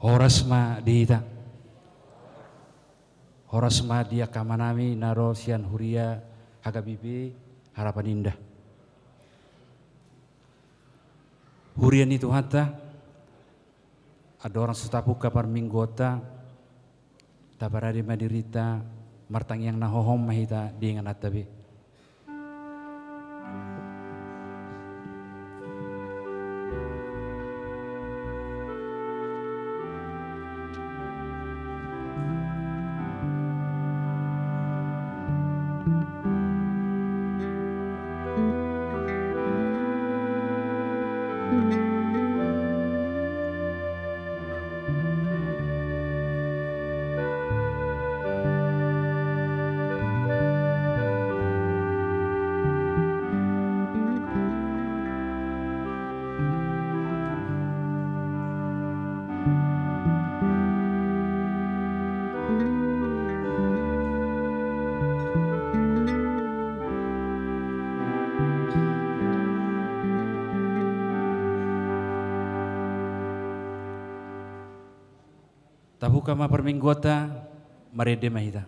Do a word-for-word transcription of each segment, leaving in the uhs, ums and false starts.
Horas ma di hita. Horas ma di angka amanami na ro sian huria H K B P Harapan Indah. Huria ni Tuhanta, andorang so tapungka parmingguonta, taparade ma dirinta martangiang na hohom ma hita di ingananta be. Tabuka ma parmingguonta, marende ma hita.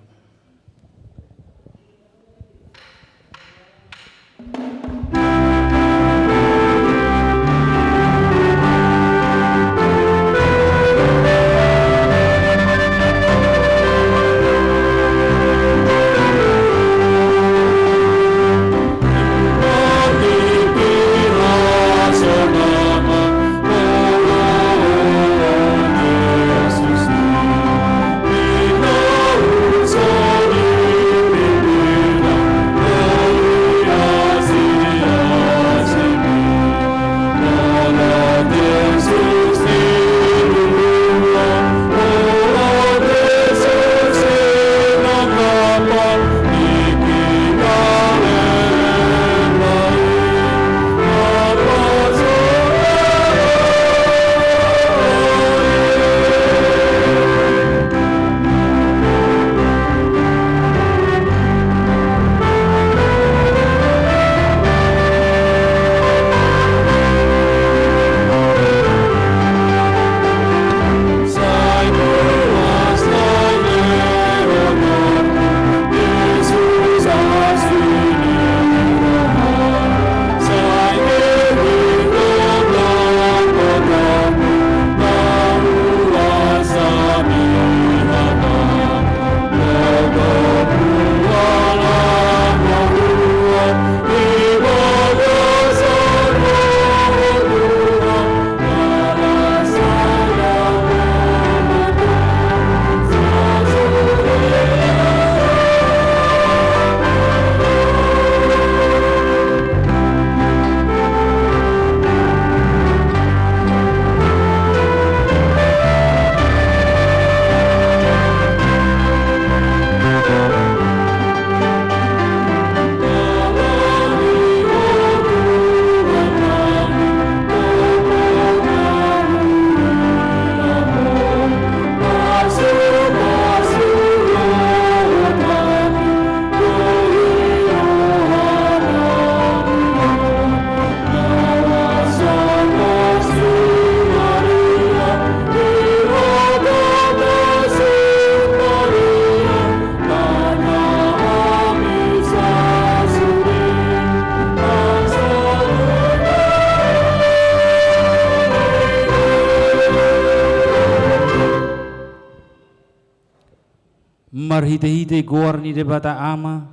Marhitehite goar ni Debata Ama,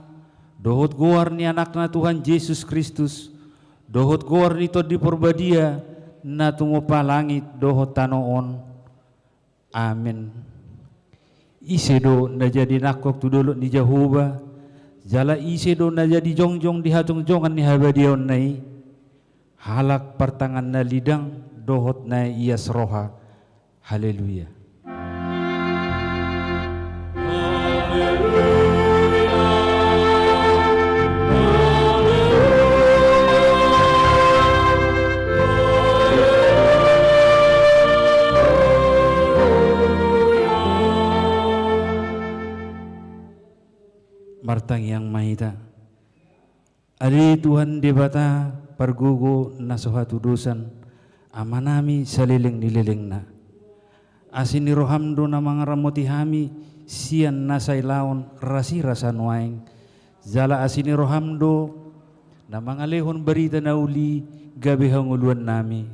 dohot goar ni Anakna Tuhan Jesus Kristus, dohot goar ni Tondi Parbadia, na tumompa langit dohot tano on. Amen. Ise do na jadi nangkok tu dolok ni Jahowa, jala ise do na jadi jongjong di hajongjongan ni habadiaonna i? Halak partangan na lidang dohot na ias roha. Haleluya. Martangiang ma hita. Ale Tuhan Debata, pargogo na so hatudosan, Amanami saleleng ni lelengna. Asi ni roham do na mangaramoti hami sian na sailaon rasirasa nuaeng, jala asi ni roham do na mangalehon barita na uli gabe hangoluannami.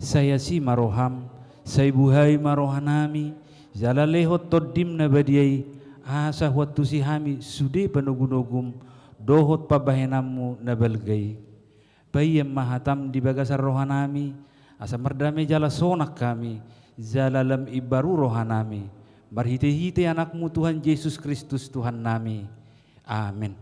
Sai asi ma roham, sai buhai ma rohanami, jala lehon Tondim na badia i, asa huantusi hami sude panogunogum dohot pambahenanmu na balga i. Paihon ma hatam di bagasan rohanami, asa mardame jala sonang hami, jala lam imbaru rohanami, marhitehite Anakmu Tuhan Jesus Kristus Tuhannami. Amen.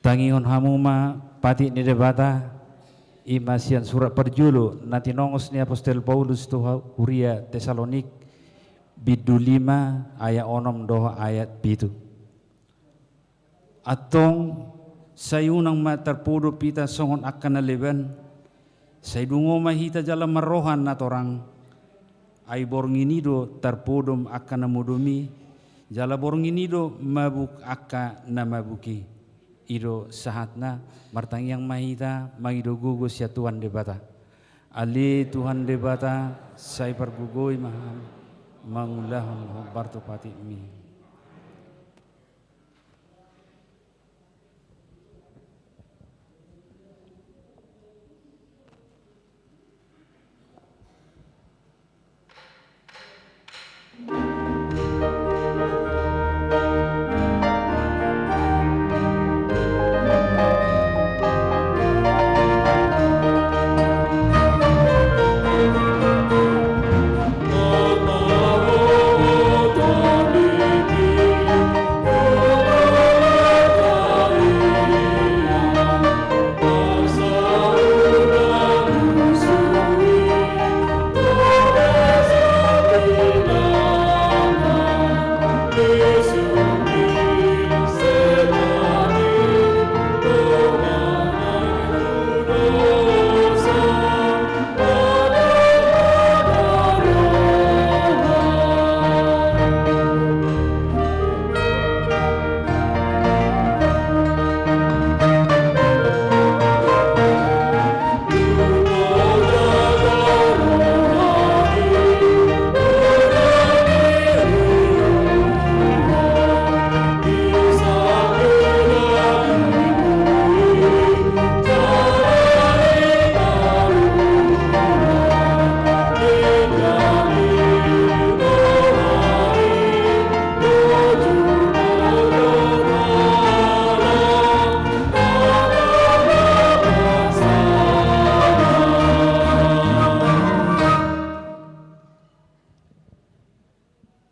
Tangihon hamu ma patik ni Debata, i ma sian surat parjolo na tinongos ni apostel Paulus tu ha-, huria Tesalonik, bindu lima, ayat onom dohot ayat pitu. Antong, sai unang ma tarpodom hita songon angka na leban, sai dungo ma hita jala marroha na torang, ai borngin i do tarpodom angka na modom i, jala borngin i do mabuk angka na mabuk i. I do sahatna, martangiang ma hita, mangido gogo sian Tuhan Debata. Ale Tuhan Debata, sai pargogoi ma hami, mangulahon hombar tu patikmi.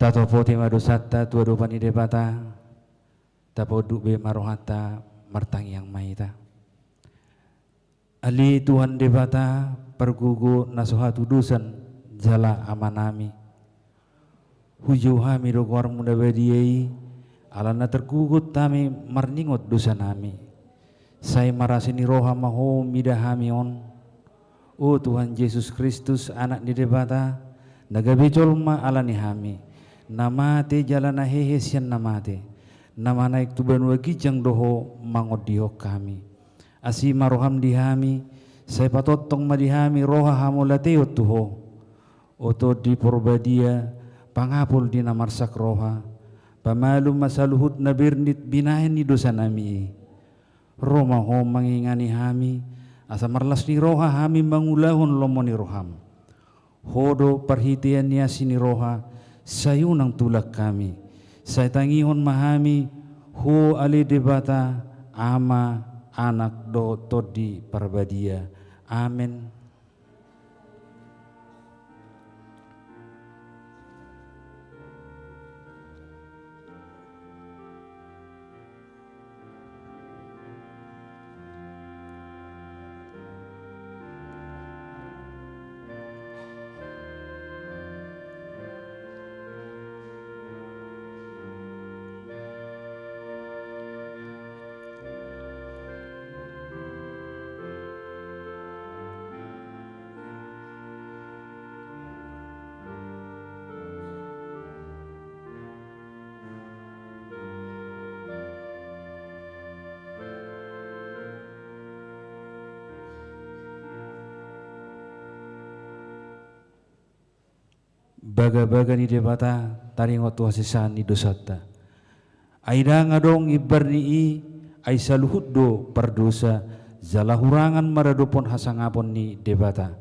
Tatopoti ma dosanta tu adopan ni Debata, tapaunduk be ma rohanta, martangiang ma hita. Ale Tuhan Debata, pargogo na so hatudosan jala Amanami. Hujou hami do goarmu na badia i, ala na targogot hami marningot dosanami. Sai marasi ni roha ma Ho mida hami on. O Tuhan Jesus Kristus, Anak ni Debata, na gabe jolma ala ni hami, na mate jala na hehe sian na mate, na manaek tu banua ginjang do Ho mangondihon hami. Asi ma roham di hami, sai patongtong ma di hami roha hamauliateon tu Ho. O Tondi Porbadia, pangapul di na marsak roha, pamalum ma saluhut na bernit binahen ni dosanami i. Ro ma Ho mangingani hami, asa marlas ni roha hami mangulahon lomo ni roham. Ho do parhitean ni asi ni roha, sai unang tulak hami. Sai tangihon ma hami, Ho ale Debata, Ama, Anak dohot Tondi Parbadia. Amen. Bagabaga ni Debata taringot tu hasesaan ni dosanta. Ai ndang adong imbar ni i, ai saluhut do pardosa, jala hurangan maradophon hasangapon ni Debata.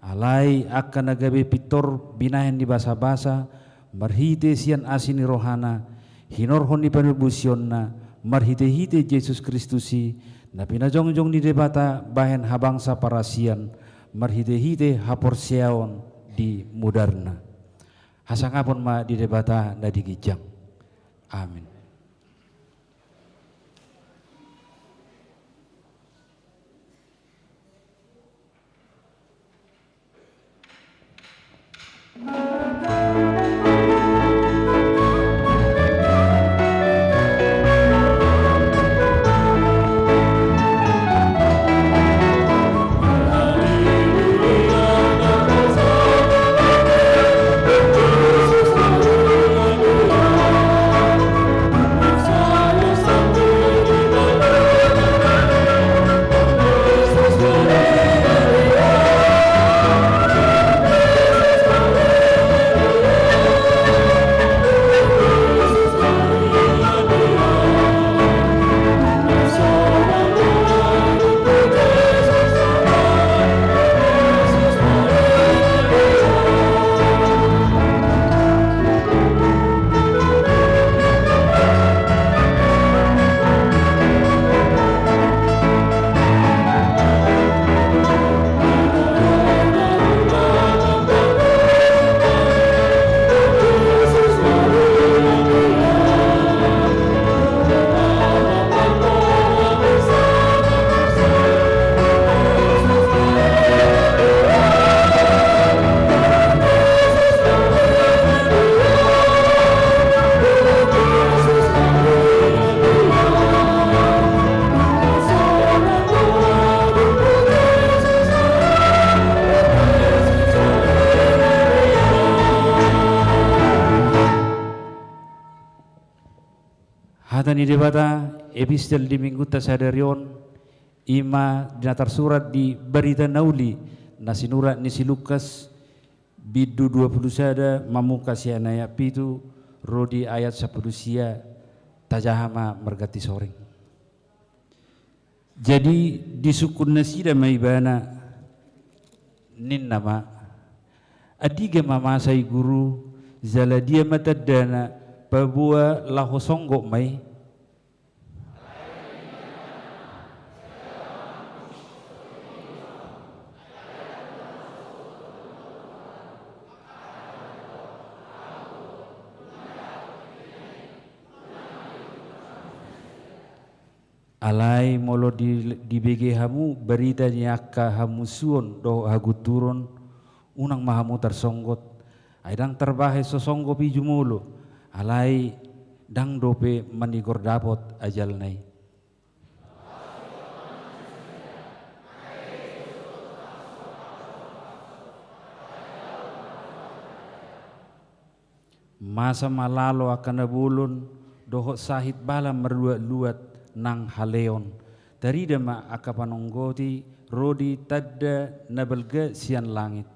Alai angka na gabe pintor binahen ni basabasa, marhite sian asi ni rohana, hinorhon ni panobosionna, marhitehite Jesus Kristus i, na pinajongjong ni Debata bahen habangsa parasian, marhitehite haporseaon di mudarna. Hasangapon ma di Debata na di ginjang. Amin. Hata ni Debata, epistel di Minggunta sadari on, i ma na tarsurat di Barita na Uli na sinurat ni si Lukas, bindu dua pulu sada, mamungka sian ayat pitu ro di ayat sampulu sia. Tajaha ma marganti soring. Jadi disungkun nasida ma Ibana, ninna ma: Andigan ma masa i, Guru, jala dia ma tandana, paboa laho songgop ma i? Alai molo di, dibege hamu barita ni angka hamusuon dohot hagunturon, unang ma hamu tarsonggot, ai ndang tarbahen so songgop i jumolo, alai ndang dope manigor dapot ajalna i. Masa ma lalo angka na bolon dohot sahit bala marluat-luat nang haleon. Tarida ma angka panonggot i ro di tanda na balga sian langit.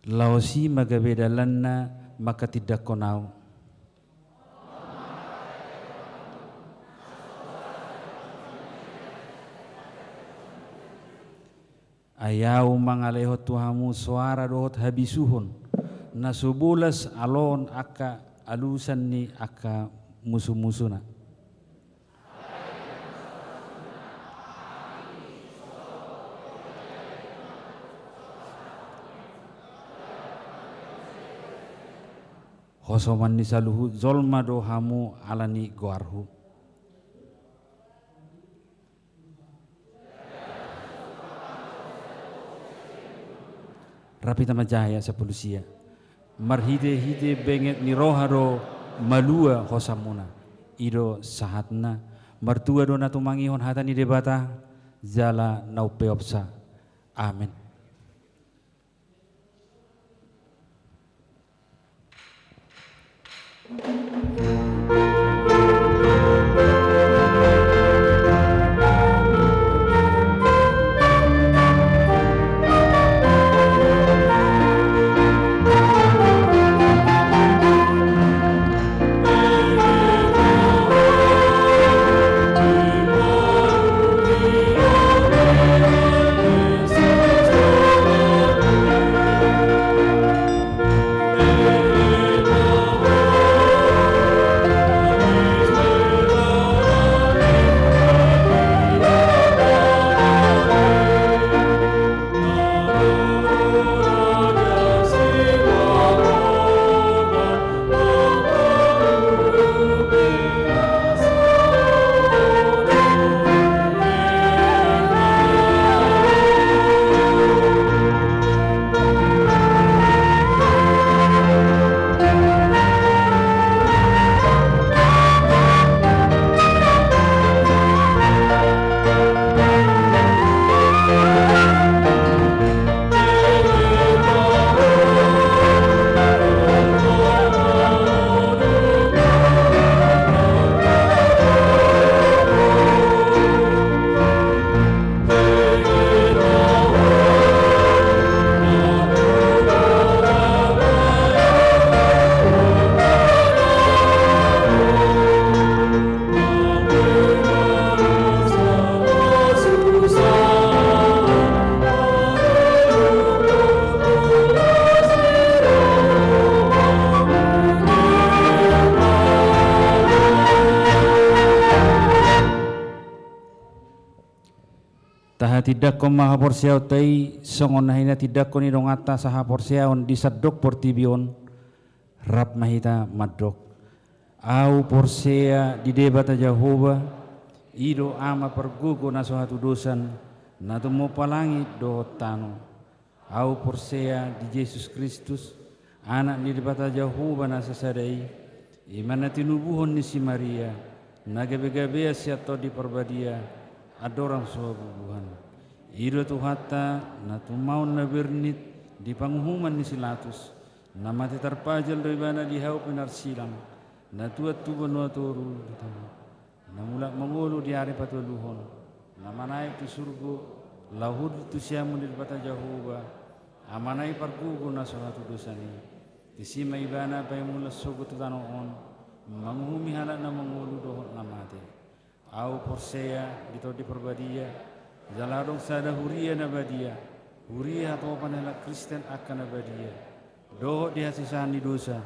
Laos i ma gabe dalanna manghatindanghon ahu. Ai ahu mangalehon tu hamu soara dohot habisuhon, na so bolas aloon angka alusan ni angka musu-musuna. Hosoman ni saluhut jolma do hamu ala ni goarhu. Rap hita manjaha, sampulu sia. Marhite-hite benget ni roha do malua hosamuna. I do sahatna. Martua do na tumangihon hata ni Debata jala na umpeopsa. Amen. Tahatindangkon ma haporseaonta i songon na hinatindangkon ni donganta sahaporseaon di sandok portibi on. Rap ma hita mandok. Ahu porsea di Debata Jahowa, i do Ama pargogo na so hatudosan, na tumompa langit dohot tano. Ahu porsea di Jesus Kristus, Anak ni Debata Jahowa na sasada i, i ma na tinubuhon ni si Maria, na gabegabean sian Tondi Parbadia, andorang so habubuhan. I do Tuhanta, na tumaon na bernit di panguhuman ni si Latus, na mate tarpajal do ibana di hau pinarsilang, na tuat tu banua toru di tano. Na mulak mangolu di ari patoluhon, na manaek tu surgo, laho hundul tu siamun ni Debata Jahowa, Amana i pargogo na so hatudosan i. Disi ma ibana paimula sogot tu tano on, manguhumi halak na mangolu dohot na mate. Ahu porsea di Tondi Parbadia, jala adong sada huria na badia, huria hatopan halak Kristen angka na badia, dohot di hasesahan ni dosa,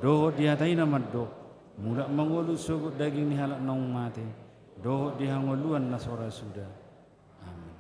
dohot di hata i na mandok, mulak mangolu sogot daging ni halak naung mate, dohot di hangoluan na so ra suda. Amen.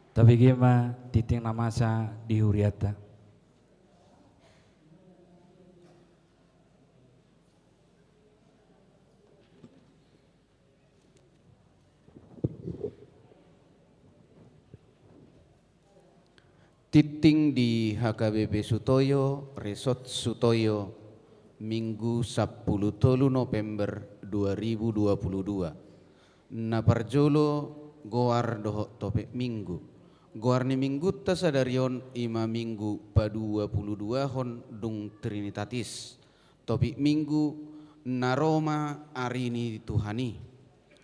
Tabege ma tingting na masa di hurianta. Tingting di H K B P Sutoyo, Resort Sutoyo, Minggu sampulu tolu November dua ribu dua puluh dua. Na parjolo, goar dohot topik Minggu. Goar ni Minggunta sadari on i ma Minggu paduapuluduahon dung Trinitatis. Topik Minggu: Na ro ma ari ni Tuhan i.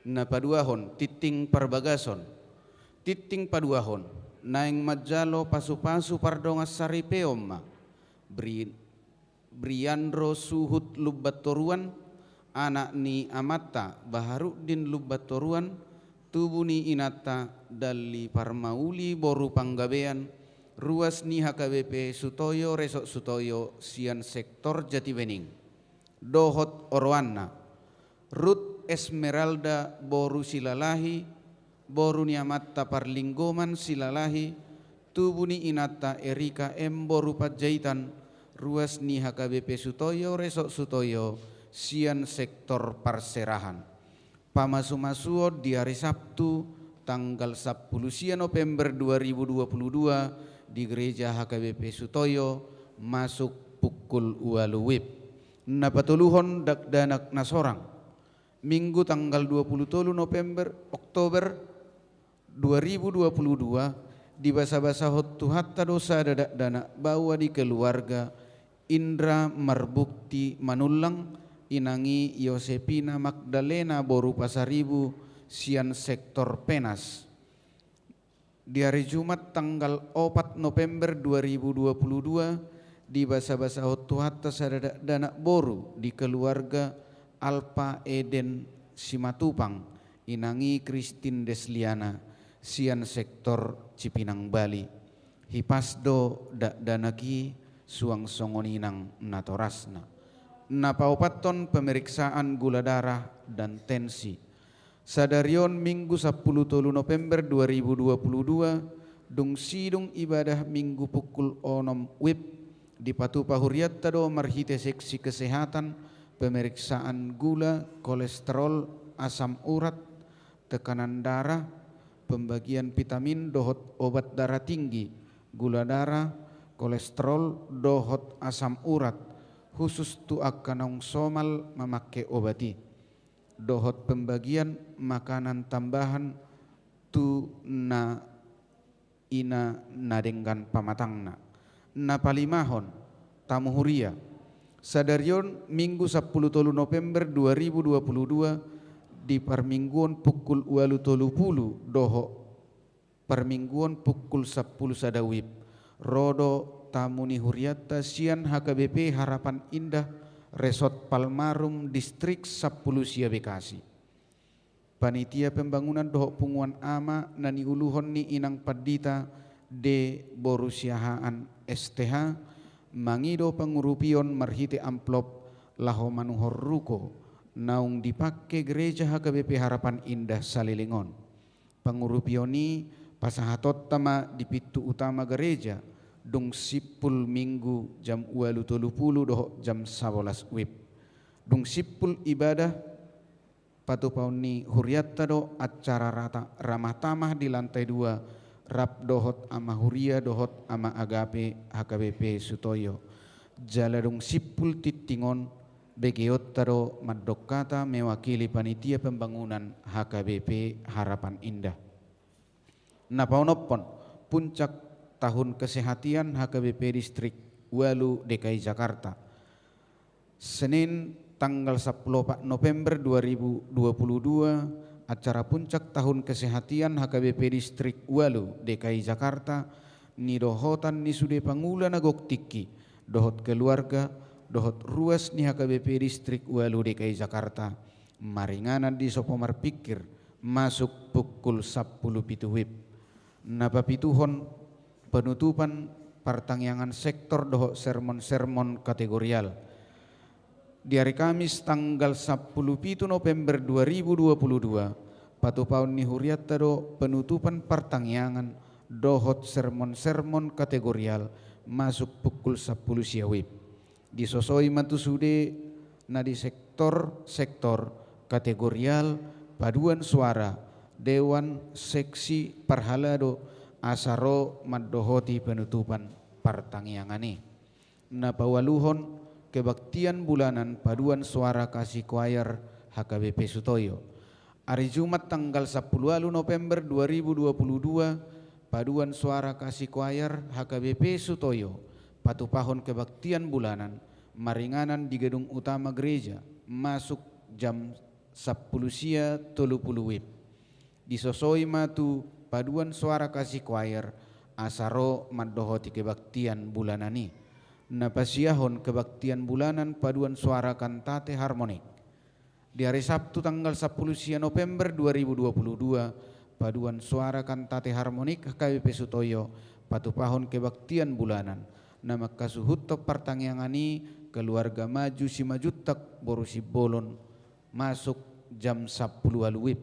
Na paduahon, tingting parbagason. Tingting paduahon, naeng manjalo pasupasu pardongansaripeon ma. Bri-, Briandro Suhut Lumbantoruan, anak ni amanta Baharuddin Lumbantoruan, tubu ni inanta Dalli Parmauli boru Panggabean, ruas ni H K B P Sutoyo, Resort Sutoyo, sian sektor Jatibening. Dohot oroanna: Ruth Esmeralda boru Silalahi, boru ni amanta Parlinggoman Silalahi, tubu ni inanta Erika M boru Panjaitan, ruas ni H K B P Sutoyo, Resort Sutoyo, sian sektor Parserahan. Pamasumasuon di ari Sabtu, tanggal sampulu sia November dua ribu dua puluh dua, di Gereja H K B P Sutoyo, masuk pukul ualu wib. Na patoluhon, dakdanak na sorang. Minggu tanggal dua puluh tolu November, Oktober, dua ribu dua puluh dua, dibasabasahon Tuhanta do sada dakdanak baoa di keluarga Indra Marbukti Manullang, inang i Yosepina Magdalena boru Pasaribu, sian sektor Penas. Di ari Jumat tanggal opat November dua ribu dua puluh dua, dibasabasahon Tuhanta sada dakdanak boru di keluarga Alpa Eden Simatupang, inang i Christine Desliana, sian sektor Cipinang Bali. Hipas do dakdanak i, suang songon i nang natorasna. Na paopathon, pemeriksaan gula darah dan tensi. Sadari on Minggu sampulu tolu November dua ribu dua puluh dua, dung sidung ibadah Minggu pukul onom wib, dipatupa hurianta do marhite seksi kesehatan, pemeriksaan gula, kolesterol, asam urat, tekanan darah, pembagian vitamin dohot obat darah tinggi, gula darah, kolesterol, dohot asam urat, khusus tu angka naung somal mamangke obat i, dohot pembagian makanan tambahan tu na ina na denggan pamatangna. Na palimahon, tamu huria. Sadari on Minggu sampulu tolu November dua ribu dua puluh dua, di parmingguon pukul ualu tolu pulu dohot parmingguon pukul sampulu sada wib, ro do tamu ni hurianta sian H K B P Harapan Indah, Resort Palmarum, Distrik sampulu sia Bekasi. Panitia pembangunan dohot punguan ama na niuluhon ni inang pandita D boru Siahaan S T H, mangido pangurupion marhite amplop laho manuhor ruko naung dipangke gereja H K B P Harapan Indah saleleng on. Pangurupion i pasahatonta ma di pintu utama gereja, dung simpul Minggu jam ualu tolu pulu dohot jam sabolas wib. Dung simpul ibadah, patupaon ni hurianta do acara rata ramah tamah di lantai dua, rap dohot ama huria dohot ama Agape H K B P Sutoyo. Jala dung simpul tingting on, begeonta do mandok hata mewakili panitia pembangunan H K B P Harapan Indah. Na paonomhon, puncak tahun kesehatan H K B P Distrik ualu D K I Jakarta. Senin tanggal sampulu opat November dua ribu dua puluh dua, acara puncak tahun kesehatan H K B P Distrik ualu D K I Jakarta, nidohotan ni sude pangula na gok tingki, dohot keluarga, dohot ruas ni H K B P Distrik ualu D K I Jakarta, maringanan di sopo marpingkir, masuk pukul sampulu pitu wib. Na papituhon, penutupan partangiangan sektor dohot sermon-sermon kategorial. Di ari Kamis tanggal sampulu pitu November dua ribu dua puluh dua, patupaon ni hurianta do penutupan partangiangan dohot sermon-sermon kategorial, masuk pukul sampulu sia wib. Disosoi ma tu sude na di sektor-sektor kategorial paduan suara, dewan, seksi, parhalado, asa ro mandohoti penutupan partangiangan i. Na paualuhon, kebaktian bulanan paduan suara Kasih Choir H K B P Sutoyo. Ari Jumat tanggal sampulu ualu November dua ribu dua puluh dua, paduan suara Kasih Choir H K B P Sutoyo patupahon kebaktian bulanan, maringanan di gedung utama gereja, masuk jam sampulu sia tolu pulu WIB. Disosoi ma tu paduan suara kasih choir, asa ro mandohoti kebaktian bulanan i. Na pasiahon kebaktian bulanan paduan suara Cantate Harmonik. Di hari Sabtu tanggal sampulu sia November dua ribu dua pulu dua, paduan suara Cantate Harmonik H K B P Sutoyo patupahon kebaktian bulanan. Na manghasuhuthon partangiangan i keluarga Maju Simanjuntak boru Simbolon, masuk jam sampulu ualu WIB.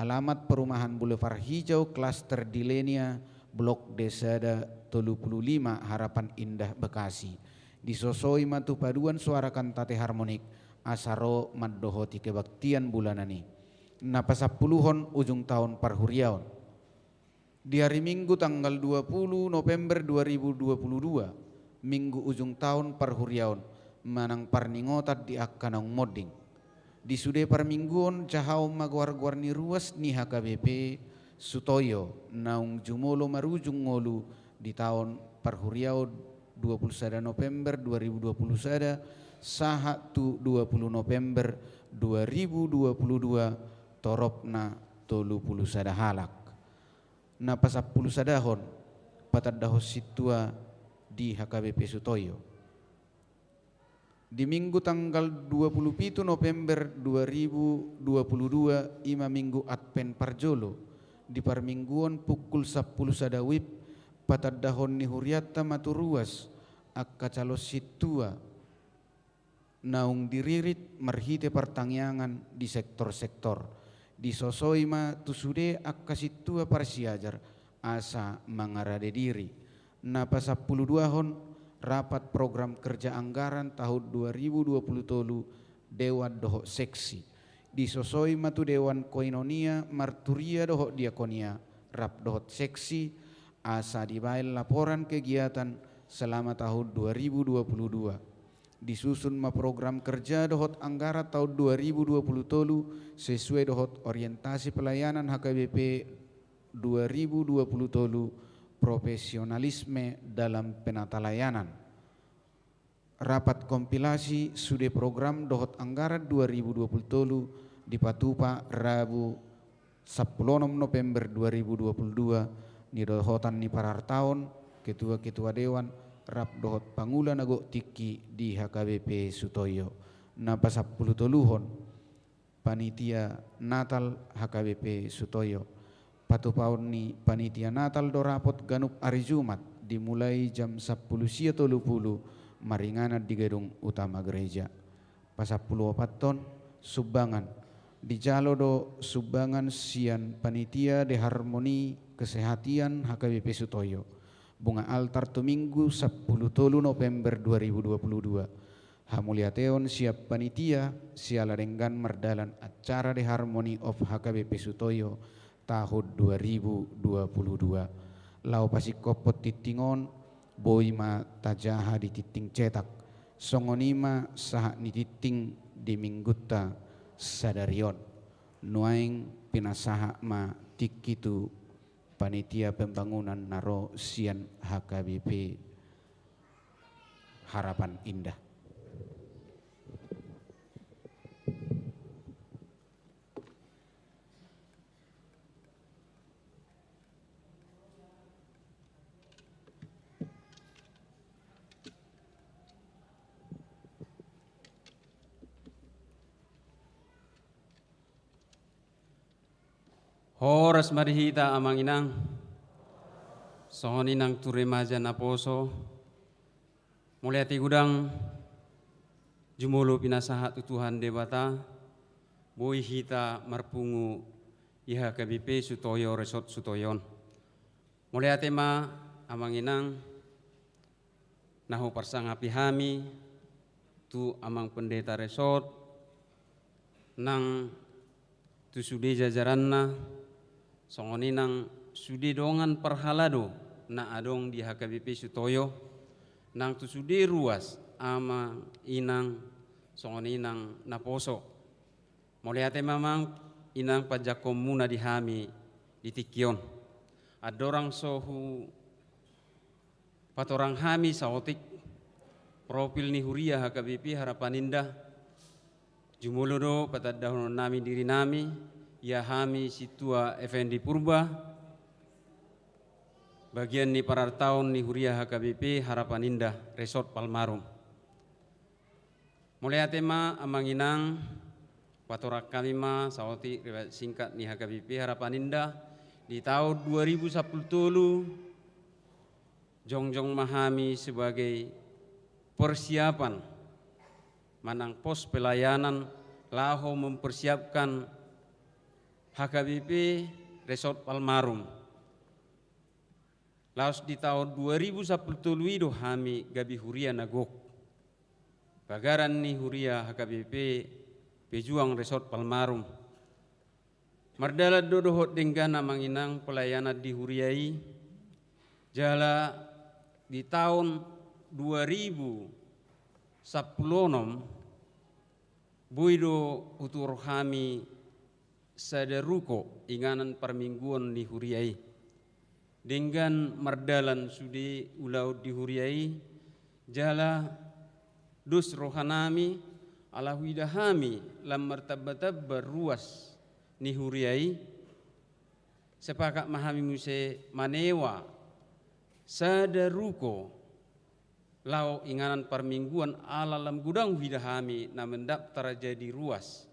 Alamat Perumahan Boulevard Hijau, Klaster Dilenia, Blok D sada tolu pulu lima, Harapan Indah, Bekasi. Disosoi ma tu paduan suara Cantate Harmonik, asa ro mandohoti kebaktian bulanan i. Na pasampuluhon, ujung taon parhuriaon. Di hari Minggu tanggal dua pulu November dua ribu dua pulu dua, Minggu ujung taon parhuriaon, manang parningotan di angka naung monding. Di sude parmingguon, jahaon ma goar-goar ni ruas ni H K B P Sutoyo, naung jumolo marujung ngolu di taon parhuriaon dua pulu sada November dua ribu dua pulu sada, sahat tu dua pulu November dua ribu dua pulu dua, toropna tolu pulu sada halak. Na pasampulu sadahon, patandahon sintua di H K B P Sutoyo. Di Minggu tanggal dua pulu pitu November dua ribu dua pulu dua, i ma Minggu Advent parjolo, di parmingguon pukul sampulu sada WIB, patandahon ni hurianta ma tu ruas angka calon sintua naung diririt marhite partangiangan di sektor-sektor. Disosoi ma tu sude angka sintua parsiajar asa mangarade diri. Na pasampulu duahon, rapat program kerja anggaran tahun dua ribu dua pulu tolu, dewan dohot seksi. Disosoi ma tu dewan koinonia, marturia dohot diakonia, rap dohot seksi, asa dibaen laporan kegiatan selama tahun dua ribu dua puluh dua. Disusun ma program kerja dohot anggaran tahun dua ribu dua puluh tolu sesuai dohot orientasi pelayanan H K B P dua ribu dua puluh tolu, profesionalisme dalam penatalayanan. Rapat kompilasi sude program dohot anggaran dua ribu dua puluh tolu dipatupa Rabu sampulu onom November dua ribu dua puluh dua, nidohotan ni parartaon, ketua-ketua dewan, rap dohot pangula na gok tingki di H K B P Sutoyo. Na pasampulu toluhon, panitia Natal H K B P Sutoyo. Patupaon ni panitia Natal do rapot ganup ari Jumat, dimulai jam sampulu sia tolu pulu, maringanan di gedung utama gereja. Pasampulu opathon, sumbangan. Dijalo do sumbangan sian panitia de harmoni kesehatan H K B P Sutoyo. Bunga altar tu Minggu sampulu tolu November dua ribu dua puluh dua. Hamauliateon sian panitia, siala denggan mardalan acara The Harmony of H K B P Sutoyo tahun dua ribu dua puluh dua. Laho pasingkophon tingting on, boi ma tajaha di tingting cetak. Songon i ma sahat ni tingting di Minggunta sadari on. Nuaeng pinasahat ma tingki tu panitia pembangunan na ro sian H K B P Harapan Indah. Horas ma di hita amang inang. Songon i nang tu remaja naposo. Mauliate godang jumolo pinasahat tu Tuhan Debata, boi hita marpungu di H K B P Sutoyo, Resort Sutoyo on. Mauliate ma amang inang, na huparsangapi hami tu amang pendeta resort, nang tu sude jajaranna, songon i nang sude dongan parhalado na adong di H K B P Sutoyo, nang tu sude ruas amang inang, songon i nang naposo. Mauliate ma amang inang panjangkonmuna di hami di tingki on. Andorang so hupatorang hami saotik, profil ni huria H K B P Harapan Indah. Jumolo do patandahonon nami diri nami, ia hami Sintua Effendi Purba, bagian ni parartaon ni huria H K B P Harapan Indah, Resort Palmarum. Mauliate ma amang inang, patorang hami ma saotik riwayat singkat ni H K B P Harapan Indah di taon dua ribu sampulu tolu, jongjong ma hami sebagai persiapan manang pos pelayanan laho mempersiapkan H K B P Resort Palmarum. Laos di taon dua ribu sampulu tolu i do hami gabe huria na gok. Pagaran ni huria H K B P Pejuang Resort Palmarum. Mardalan do dohot denggan amang inang pelayanan di huria i, jala di taon dua ribu sampulu onom boi do hutuhor hami sada ruko inganan parmingguon ni huria i. Denggan mardalan sude ulaon di huria i, jala dos roha nami, ala huida hami lam martamba-tamba ruas ni huria i, sepakat ma hami muse manewa sada ruko laho inganan parmingguon ala lam godang huida hami na mendaftar jadi ruas.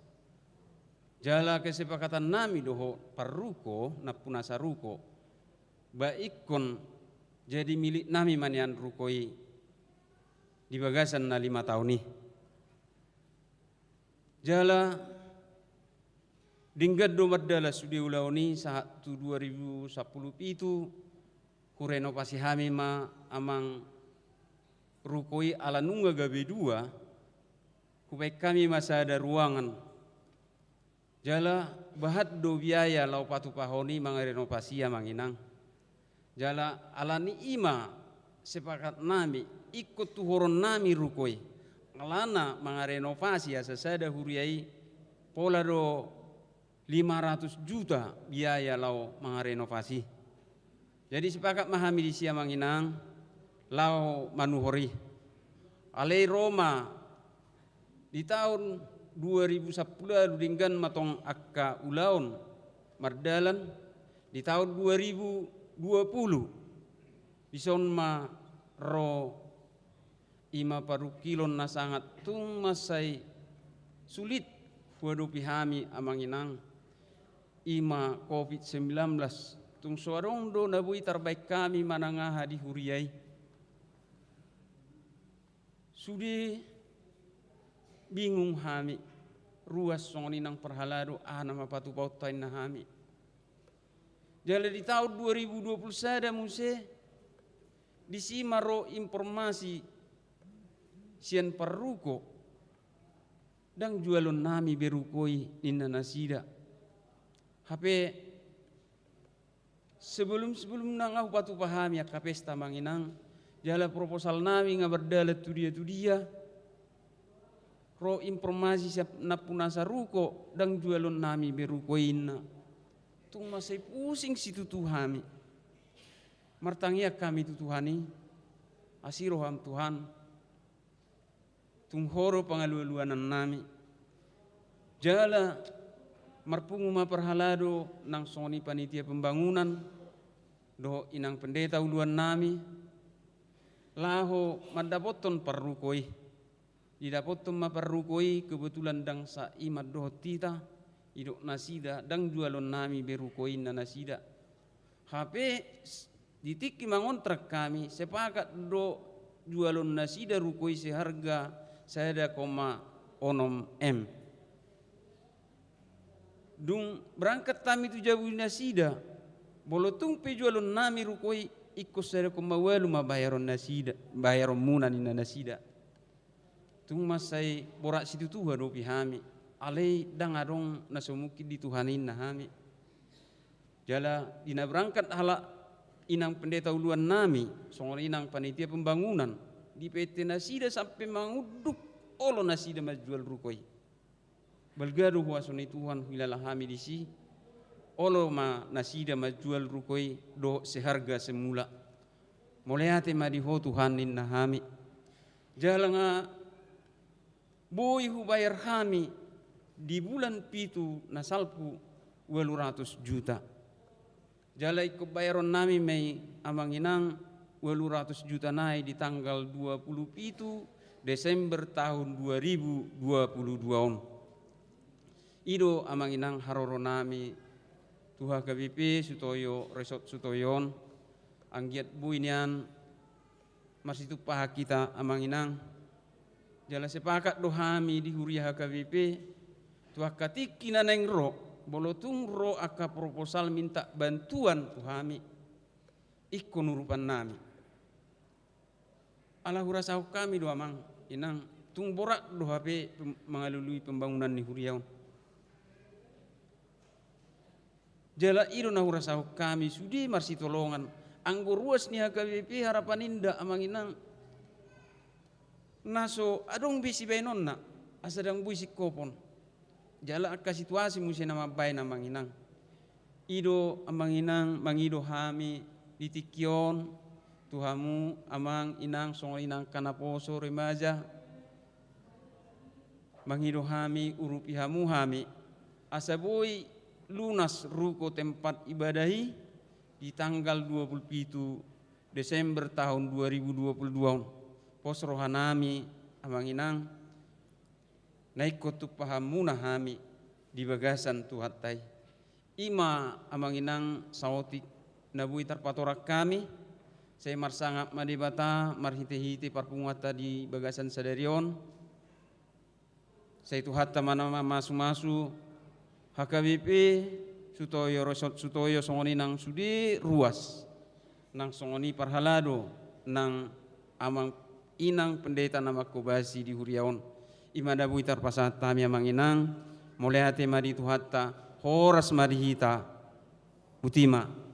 Jala kesepakatan nami dohot parruko, nampunasa ruko, ba ingkon jadi milik nami ma nian ruko i di bagasan na lima taon i. Jala denggan do mardalan sude ulaon i sahat tu dua ribu sampulu pitu, hurenovasi hami ma amang ruko i ala nunga gabe dua, hubaen hami ma sada ruangan. Jala bahat do biaya laho patupahon i mangarenovasi amang inang. Jala ala ni i ma sepakat nami, ingkon tuhoron nami ruko i. Alana mangarenovasi asa sada huria i, pola do lima ratus juta biaya laho mangarenovasi. Jadi sepakat ma hami disi amang inang laho manuhor i. Alai ro ma di taon dua ribu sampulu ualu denggan ma tong angka ulaon mardalan, di taon dua ribu dua pulu dison ma ro i ma parungkilon na sangat tung mansai sulit huadopi hami amang inang, i ma covid sembilan belas. Tung so adong do na boi tarbaen hami manang aha di huria i. Sude bingung hami, ruas songon i nang parhalado, aha na ma patupahonta inna hami. Jala di taon dua ribu dua pulu sada muse, disi ma ro informasi sian parruko, ndang jualon nami be ruko i ninna nasida. Hape sebelum-sebelum nang ahu patupa hami angka pesta amang inang, jala proposal nami nga mardalan tu dia tu dia, ro informasi sian nampunasa ruko, ndang jualon nami be ruko i inna. Tung mansai pusing situtu hami. Martangiang hami tu Tuhan i, asi roham Tuhan, tung Ho do pangalualuanan nami. Jala marpungu ma parhalado nang songon i panitia pembangunan dohot inang pendeta uluan nami, laho mandapothon parruko i. Didapothon ma parruko i, kebetulan ndang sai mandohot hita, didok nasida ndang jualon nami be ruko i inna nasida. Hape s-, di tingki mangontrak hami, sepakat do jualon nasida ruko i seharga sada koma onom M. Dung berangkat hami tu jabu ni nasida, molo tung pe jualon nami ruko i, ingkon sada koma ualu ma bayaron nasida, bayaronmuna ninna nasida. Tung mansai borat situtu hadopi hami, alai ndang adong na so mungkin di Tuhan i inna hami. Jala di na berangkat halak inang pendeta uluan nami, songon i nang panitia pembangunan, dipainte nasida sampe mangunduk olo nasida manjual ruko i. Balga do huaso ni Tuhan huhilala hami disi, olo ma nasida manjual ruko i dohot seharga semula. Mauliate ma di Ho Tuhan ninna hami. Jala nga boi hubayar hami di bulan pitu na salpu ualu ratus juta. Jala ingkon bayaron nami ma i, Amang Inang, ualu ratus juta nai di tanggal dua pulu pitu Desember tahun dua ribu dua pulu dua on. I do, Amang Inang, haroro nami tu H K B P Sutoyo, Resort Sutoyo on, anggiat boi nian marsitumpahan hita, Amang Inang. Jala sepakat do hami di huria H K B P, tu angka tingki na naeng ro, molo tung ro angka proposal minta bantuan tu hami, ingkon urupan nami. Ala hurasahon hami do, Amang Inang, tung borat do hape pem-, mangalului pembangunan ni huria on. Jala i do na hurasahon hami sude marsitolongan. Anggo ruas ni H K B P Harapan Indah, Amang Inang, na so adong be sibaenonna, asa ndang boi singkopon. Jala angka situasi muse na mambaen, Amang Inang. I do, Amang Inang, mangido hami di tingki on tu hamu, Amang Inang, songon i nang angka naposo, remaja. Mangido hami, urupi hamu hami, asa boi lunas ruko tempat ibadah i di tanggal dua pulu pitu Desember tahun dua ribu dua pulu dua on. Pos roha nami, Amang Inang, na ingkon tumpahanmuna hami di bagasan Tuhanta i. I ma, Amang Inang, saotik na boi tarpatorang hami. Sai marsangap ma Debata marhitehite parpunguanta di bagasan sadari on. Sai Tuhanta ma na mamasumasu H K B P Sutoyo, Resort Sutoyo, songon i nang sude ruas, nang songon i parhalado nang Amang Inang Pendeta na manghobasi di huria on. I ma na boi tarpasahat hami, Amang Inang. Mauliate ma di Tuhanta, horas ma di hita. Botima.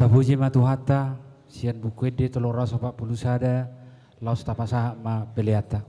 Puji ma Tuhanta, sian Buku Ende tolu ratus opat pulu sada, laos tapasahat ma peleanta.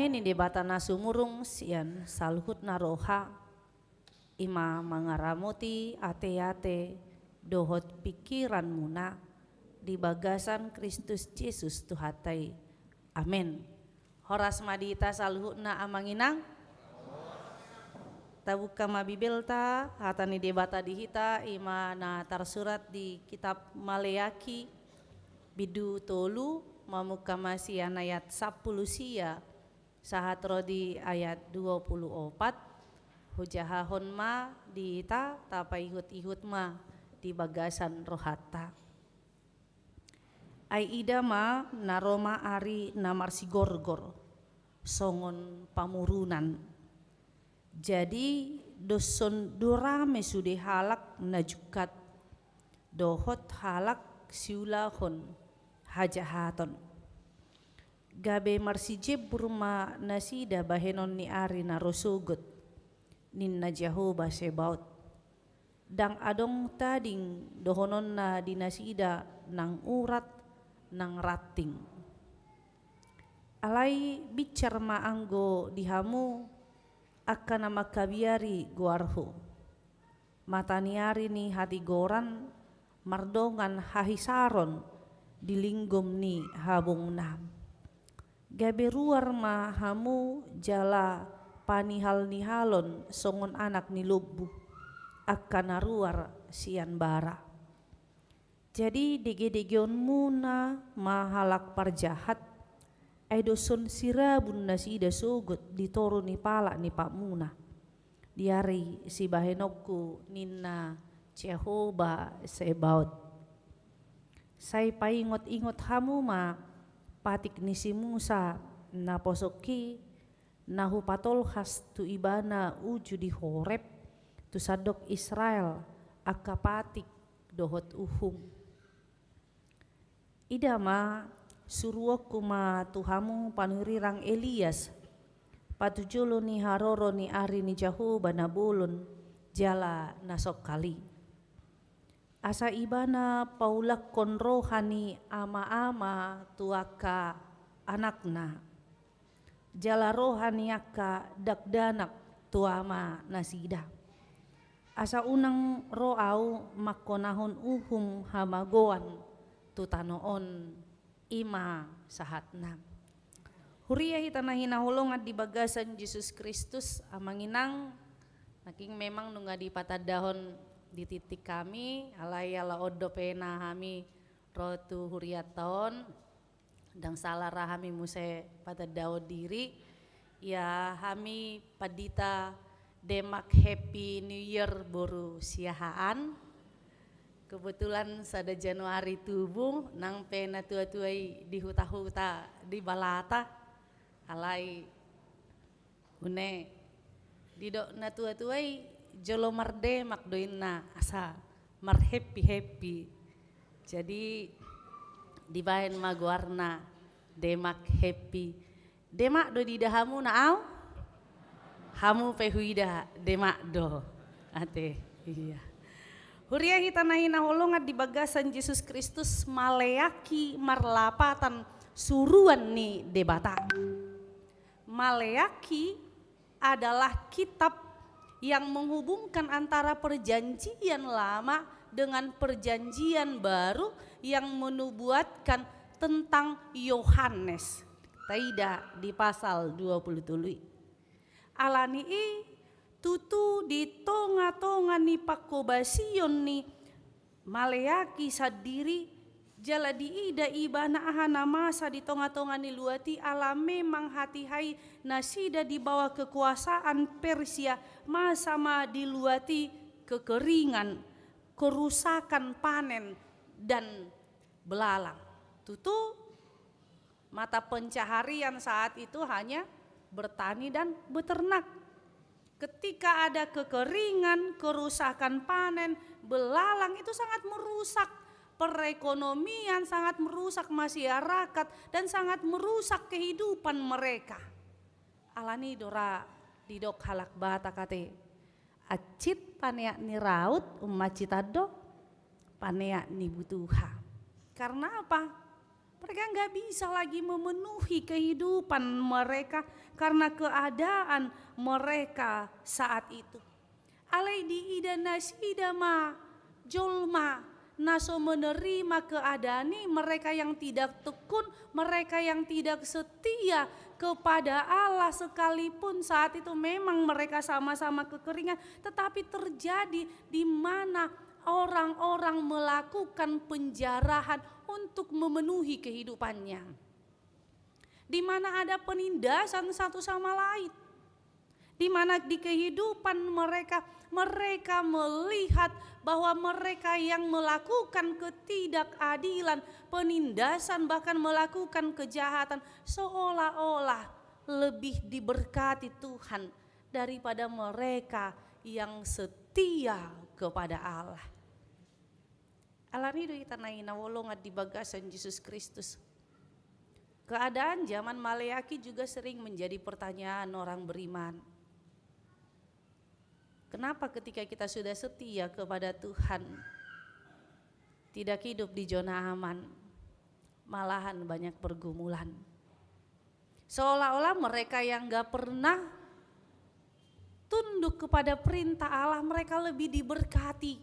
ni Debata na sumurung sian saluhutna roha, i ma mangaramoti ateate dohot pingkiranmuna di bagasan Kristus Jesus Tuhanta i. Amen. Horas ma di hita saluhutna, amang inang. Tabuka ma Bibelta, hata ni Debata di hita, i ma na tarsurat di kitab Maleaki, bindu tolu, mamungka ma sian ayat sampulu sia, sahat ro di ayat dua pulu opat. Hujahahon ma di hita, tapaihut-ihut ma di bagasan rohanta. Ai ida ma, na ro ma ari na marsigorgor songon pamurunan. Jadi, doshon do rame sude halak na jungkat dohot halak siulahon hajahaton. Gabe marsijembur ma nasida bahenon ni ari na ro sogot, ninna Jahowa Sebaot. Ndang adong tading dohononna di nasida nang urat nang ranting. Alai binsar ma anggo di hamu angka na mangkabiari goarhu. Mata ni ari ni hatigoran mardongan hahisaron di linggom ni habongna. Gabe ruar ma hamu jala panihal-nihalon songon anak ni lombu, angka na ruar sian bara. Jadi dege-degeonmuna ma halak parjahat, ai doshon sirabun nasida sogot di toru ni pala ni patmuna di ari sibahenonku, ninna Jahowa Sebaot. Sai paingot-ingot hamu ma patik ni si Musa na posok i, na hupatolhas tu ibana uju di Horeb, tu sandok Israel, angka patik dohot uhum. Ida ma, suruonku ma tu hamu panurirang Elias, patujolo ni haroro ni ari ni Jahowa na bolon jala na songkal i. Asa ibana paulakkon roha ni ama-ama tu angka anakna, jala roha ni angka dakdanak tu ama nasida. Asa unang ro ahu mangkonahon uhum hamagoan tu tano on, i ma sahatna. Huria hita na hinaholongan di bagasan Jesus Kristus, amang inang, nangkin memang nunga dipatandahon di titik hami, alai ala on dope na hami ro tu hurianta on, ndang sala ra hami muse patandaon diri. Ia hami pandita Demak Happy New Year boru Siahaan. Kebetulan sada Januari tubu, nang pe na tua-tua i di huta-huta di balata. Alai une, didok na tua-tua i, jolo mardemak do inna, asa marhappy-happy. Jadi dibahen ma goarna Demak Happy. Demak do diida hamu na au? Hamu pe huida demak do. Ate, iya. Huria hita na hinaholongan di bagasan Jesus Kristus, Maleaki marlapatan suruan ni Debata. Maleaki adalah kitab yang menghubungkan antara Perjanjian Lama dengan Perjanjian Baru yang menubuatkan tentang Yohanes. Taida di pasal dua pulu tolu i. Alani i, tutu di tonga-tonga ni pangkobasion ni Maleaki sandiri, jala diida ibana aha na masa di tonga-tonga ni luat i, ala memang hatiha i nasida di bawah kekuasaan Persia, masa ma di luat i kekeringan, kerusakan panen, dan belalang. Tutu, mata pencaharian saat itu hanya bertani dan beternak. Ketika ada kekeringan, kerusakan panen, belalang, itu sangat merusak perekonomian, sangat merusak masyarakat, dan sangat merusak kehidupan mereka. Alani i do ra didok halak Batak ate, ancit paneat ni raut, ummancitan do paneat ni butuha. Karena apa? Mereka nggak bisa lagi memenuhi kehidupan mereka karena keadaan mereka saat itu. Alai diida nasida ma jolma na so menerima keadaan i, mereka yang tidak tekun, mereka yang tidak setia kepada Allah, sekalipun saat itu memang mereka sama-sama kekeringan, tetapi terjadi di mana orang-orang melakukan penjarahan untuk memenuhi kehidupannya. Di mana ada penindasan satu sama lain. Di mana di kehidupan mereka, mereka melihat bahwa mereka yang melakukan ketidakadilan, penindasan, bahkan melakukan kejahatan, seolah-olah lebih diberkati Tuhan daripada mereka yang setia kepada Allah. Alani do hita na hinaholongan di bagasan Jesus Kristus. Keadaan zaman Maleaki juga sering menjadi pertanyaan orang beriman. Kenapa ketika kita sudah setia kepada Tuhan, tidak hidup di zona aman, malahan banyak pergumulan? Seolah-olah mereka yang gak pernah tunduk kepada perintah Allah, mereka lebih diberkati.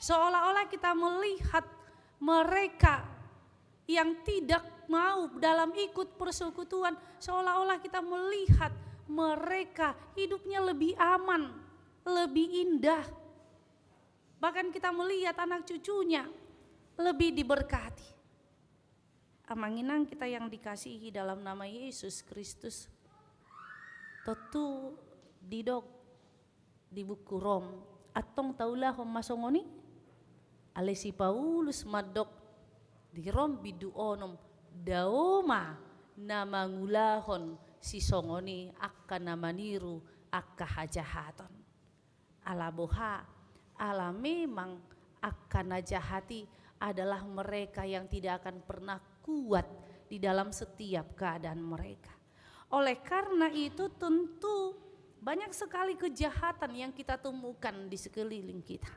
Seolah-olah kita melihat mereka yang tidak mau dalam ikut persekutuan, seolah-olah kita melihat mereka hidupnya lebih aman, lebih indah. Bahkan kita melihat anak cucunya lebih diberkati. Amang inang kita yang dikasihi dalam nama Yesus Kristus, tontu didok di buku Rom, antong taulahon ma songon i? Alai si Paulus mandok di Rom bindu onom, dao ma na mangulahon sisongon i angka na maniru angka hajahaton. Ala boha? Ala memang angka na jahat i adalah mereka yang tidak akan pernah kuat di dalam setiap keadaan mereka. Oleh karena itu, tentu banyak sekali kejahatan yang kita temukan di sekeliling kita.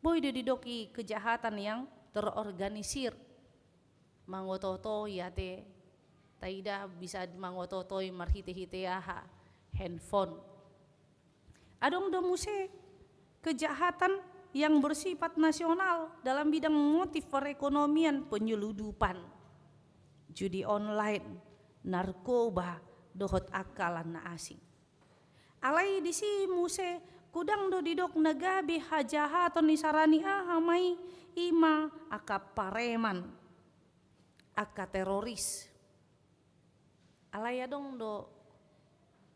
Boi do didok i kejahatan yang terorganisir. Mangoto-otoi ate, taida bisa mangoto-otoi marhite-hite aha, handphone. Adong do muse kejahatan yang bersifat nasional dalam bidang motif perekonomian, penyeludupan, judi online, narkoba, dohot angka na asing. Alai disi muse godang do didok na gabe hajahaton i, sarani aha ma i? Ima angka pareman, angka teroris. Alai adong do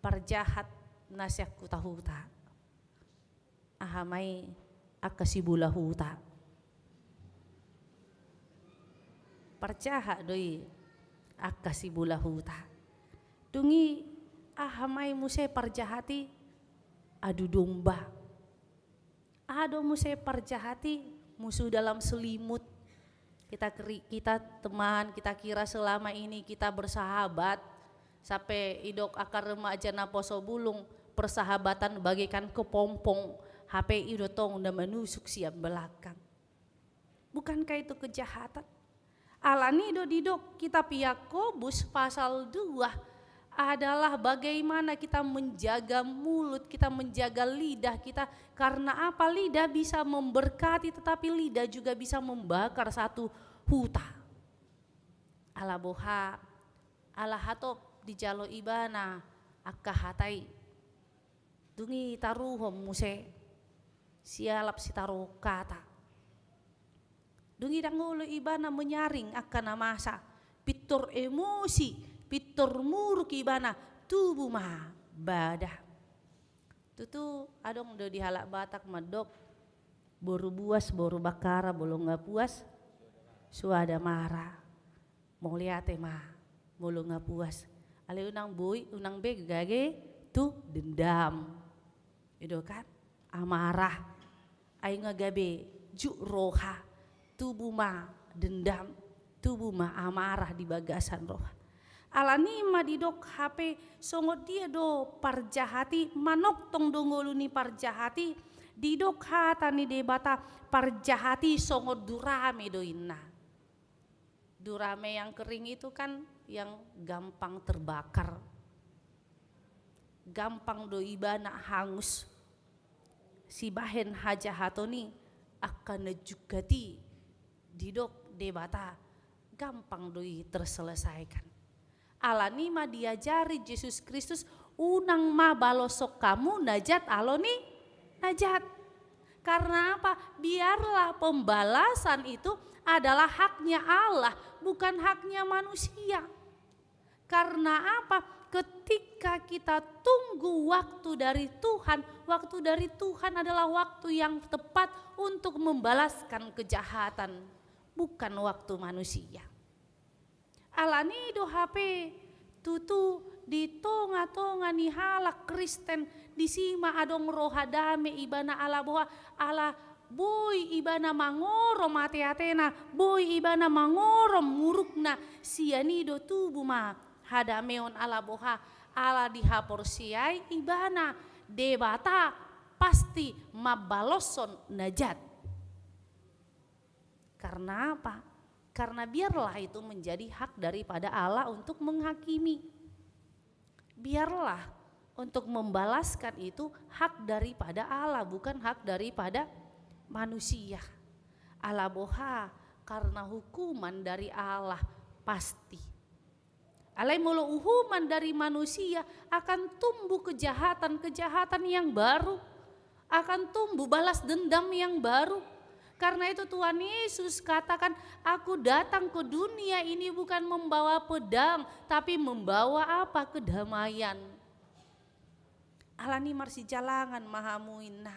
parjahat na sian huta-huta. Aha ma i? Angka sibola huta. Parjahat do i angka sibola huta. Dung i aha ma i muse parjahat i? Adu domba. Aha do muse parjahat i? Musuh dalam selimut. Kita keri-, kita teman, kita kira selama ini kita bersahabat, sampai idok angka remaja na poso bulung, persahabatan bagaikan kepompong, hape i do tong na manusuk sian belakang. Bukankah itu kejahatan? Alani do didok kitab Yakobus pasal dua adalah bagaimana kita menjaga mulut, kita menjaga lidah kita. Karena apa? Lidah bisa memberkati, tetapi lidah juga bisa membakar satu huta. Ala boha? Ala hatop dijalo ibana angka hata i. Dung i taruhon muse, sialap sitaruhon hata. Dung i ndang olo ibana menyaring angka na masa, pintor emosi, pintor muruk ibana, tubu ma bada. Tutu adong do di halak Batak mandok, boru buas, boru bakara, molo nga puas, suada mara. Mauliate ma, molo nga puas. Alai unang boi, unang be gabe tu dendam. I do kan? Amarah. Ai nga gabe juk roha, tubu ma dendam, tubu ma amarah di bagasan roha. Alani ma didok hape songon dia do parjahat i, manongtong do ngolu ni parjahat i, didok hata ni Debata parjahat i songon durame do inna. Durame yang kering itu kan yang gampang terbakar. Gampang do ibana hangus. Sibahen hajahaton i, angka na jungkat i, didok Debata, gampang do i terselesaikan. Alani i ma diajari Jesus Kristus, unang ma baloshon hamu na jat alo ni na jat. Karena apa? Biarlah pembalasan itu adalah haknya Allah, bukan haknya manusia. Karena apa? Ketika kita tunggu waktu dari Tuhan, waktu dari Tuhan adalah waktu yang tepat untuk membalaskan kejahatan, bukan waktu manusia. Alani i do hape tutu di tonga-tonga ni halak Kristen, disi ma adong roha dame ibana ala boha, ala boi ibana mangorom ate-atena, boi ibana mangorom murukna, sian i do tubu ma hadameon ala boha, ala dihaporseai ibana, Debata pasti mambaloshon na jat. Karena apa? Karena biarlah itu menjadi hak daripada Allah untuk menghakimi. Biarlah untuk membalaskan itu hak daripada Allah, bukan hak daripada manusia. Ala boha, karena hukuman dari Allah pasti. Alai molo uhuman dari manusia, akan tumbuh kejahatan-kejahatan yang baru, akan tumbuh balas dendam yang baru. Karena itu Tuhan Yesus katakan, "Aku datang ke dunia ini bukan membawa pedang, tapi membawa apa? Kedamaian." Alani marsijalangan ma hamu inna.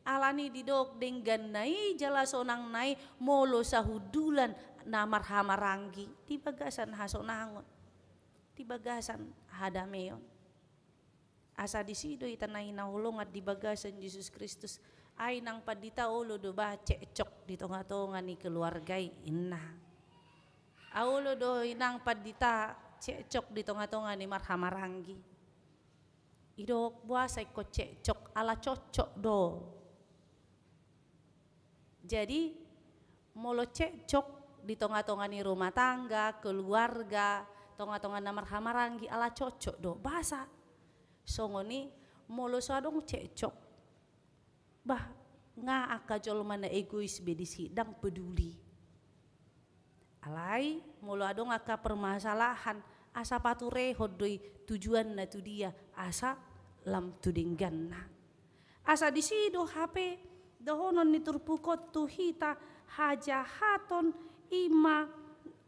Alani didok dengganna i jala sonangna i molo sahundulan na marhahamaranggi di bagasan hasonangon, di bagasan hadameon. Asa disi do hita na hinaholongan di bagasan Jesus Kristus. Ai nang pandita olo do ba cekcok di tonga-tonga ni keluarga i inna. Ai olo do inang pandita cekcok di tonga-tonga ni marhahamaranggi. Didok boasa ingkon cekcok, ala cocok do. Jadi molo cekcok di tonga-tonga ni rumah tangga, keluarga, tonga-tonga na marhahamaranggi, ala cocok do. Boasa? Songon i, molo so adong cekcok, bah, nga angka jolma na egois be disi, ndang peduli. Alai molo adong angka permasalahan, asa paturehon do i tujuanna tu dia, asa lam tu dengganna. Asa disi do hape dohonon ni turpuk on tu hita, hajahaton i ma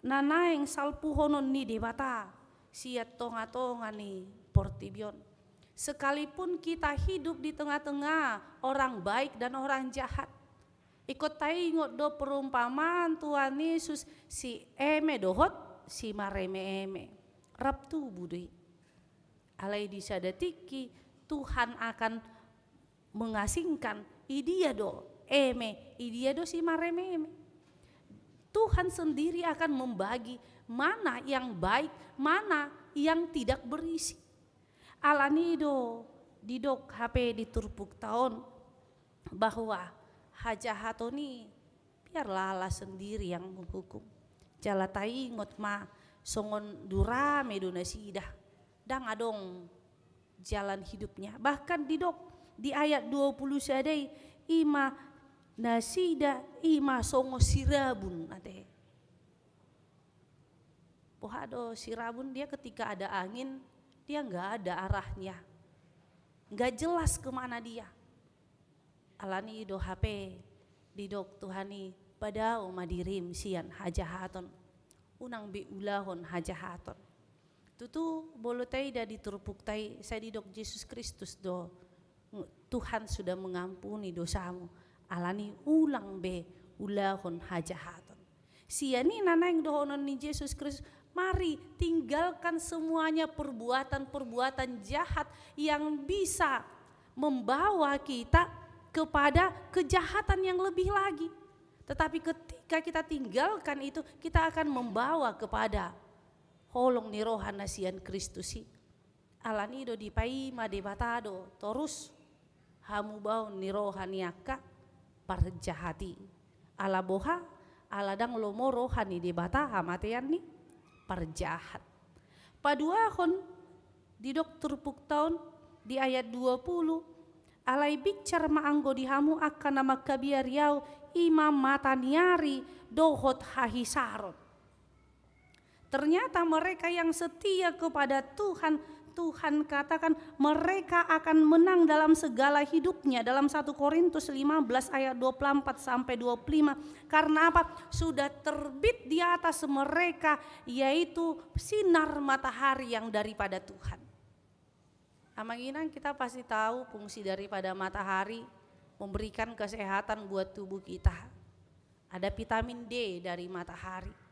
na naeng salpuhonon ni Debata sian tonga-tonga ni portibi on. Sekalipun kita hidup di tengah-tengah orang baik dan orang jahat, ingkon taingot do perumpamaan Tuhan Yesus, si eme dohot si mareme-eme. Rap tubu do i. Alai di sada tingki Tuhan akan mengasingkan, i dia do eme, i dia do si mareme-eme. Tuhan sendiri akan membagi mana yang baik, mana yang tidak berisi. Alani do didok hape di turpukta on bahwa hajahaton i biarlah Allah sendiri yang menghukum. Jala taingot ma, songon durame do nasida, ndang adong jalan hidupnya. Bahkan didok di ayat dua puluh sada i, i ma nasida i ma songon sirabun ate. Boha do sirabun, dia ketika ada angin, dia nggak ada arahnya. Nggak jelas kemana dia. Alani i do hape didok Tuhan i, padao ma dirim sian hajahaton. Unang be ulahon hajahaton. Tutu molo taida di turpukta i, sai didok Jesus Kristus do, Tuhan sudah mengampuni dosamu. Alani unang be ulahon hajahaton. Sian i na naeng dohonon ni Jesus Kristus, mari tinggalkan semuanya perbuatan-perbuatan jahat yang bisa membawa kita kepada kejahatan yang lebih lagi. Tetapi ketika kita tinggalkan itu, kita akan membawa kepada holong ni roha na sian Kristus i. Alani do dipaima Debata do torus hamubaon ni roha ni angka parjahat i. Ala boha? Ala ndang lomo roha ni Debata hamatean ni parjahat. Paduahon, didok turpukta on di ayat dua puluh, alai binsar ma anggo di hamu angka na mangkabiari Ahu, i ma mata ni ari dohot hahisaron. Ternyata mereka yang setia kepada Tuhan, Tuhan katakan mereka akan menang dalam segala hidupnya, dalam satu Korintus lima belas ayat dua puluh empat sampai dua puluh lima. Karena apa? Sudah terbit di atas mereka, yaitu sinar matahari yang daripada Tuhan. Amang inang, kita pasti tahu fungsi daripada matahari, memberikan kesehatan buat tubuh kita. Ada vitamin D dari matahari.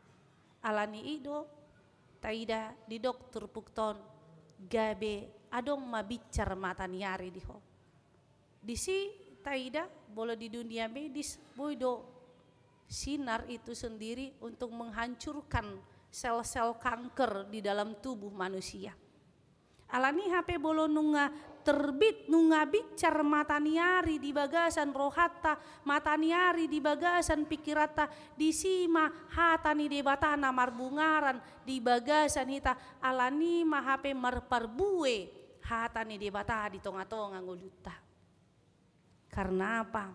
Alani i do, taida didok turpukta on, gabe adong ma binsar mata ni ari di ho. Disi taida, molo di dunia medis, boi do sinar itu sendiri untuk menghancurkan sel-sel kanker di dalam tubuh manusia. Alani i hape molo nunga terbit, nunga binsar mata ni ari di bagasan rohanta, mata ni ari di bagasan pikiranta, disi ma hata ni Debata na marbungaran di bagasan hita, alani i ma hape marparbue hata ni Debata di tonga-tonga ngolunta. Karena apa?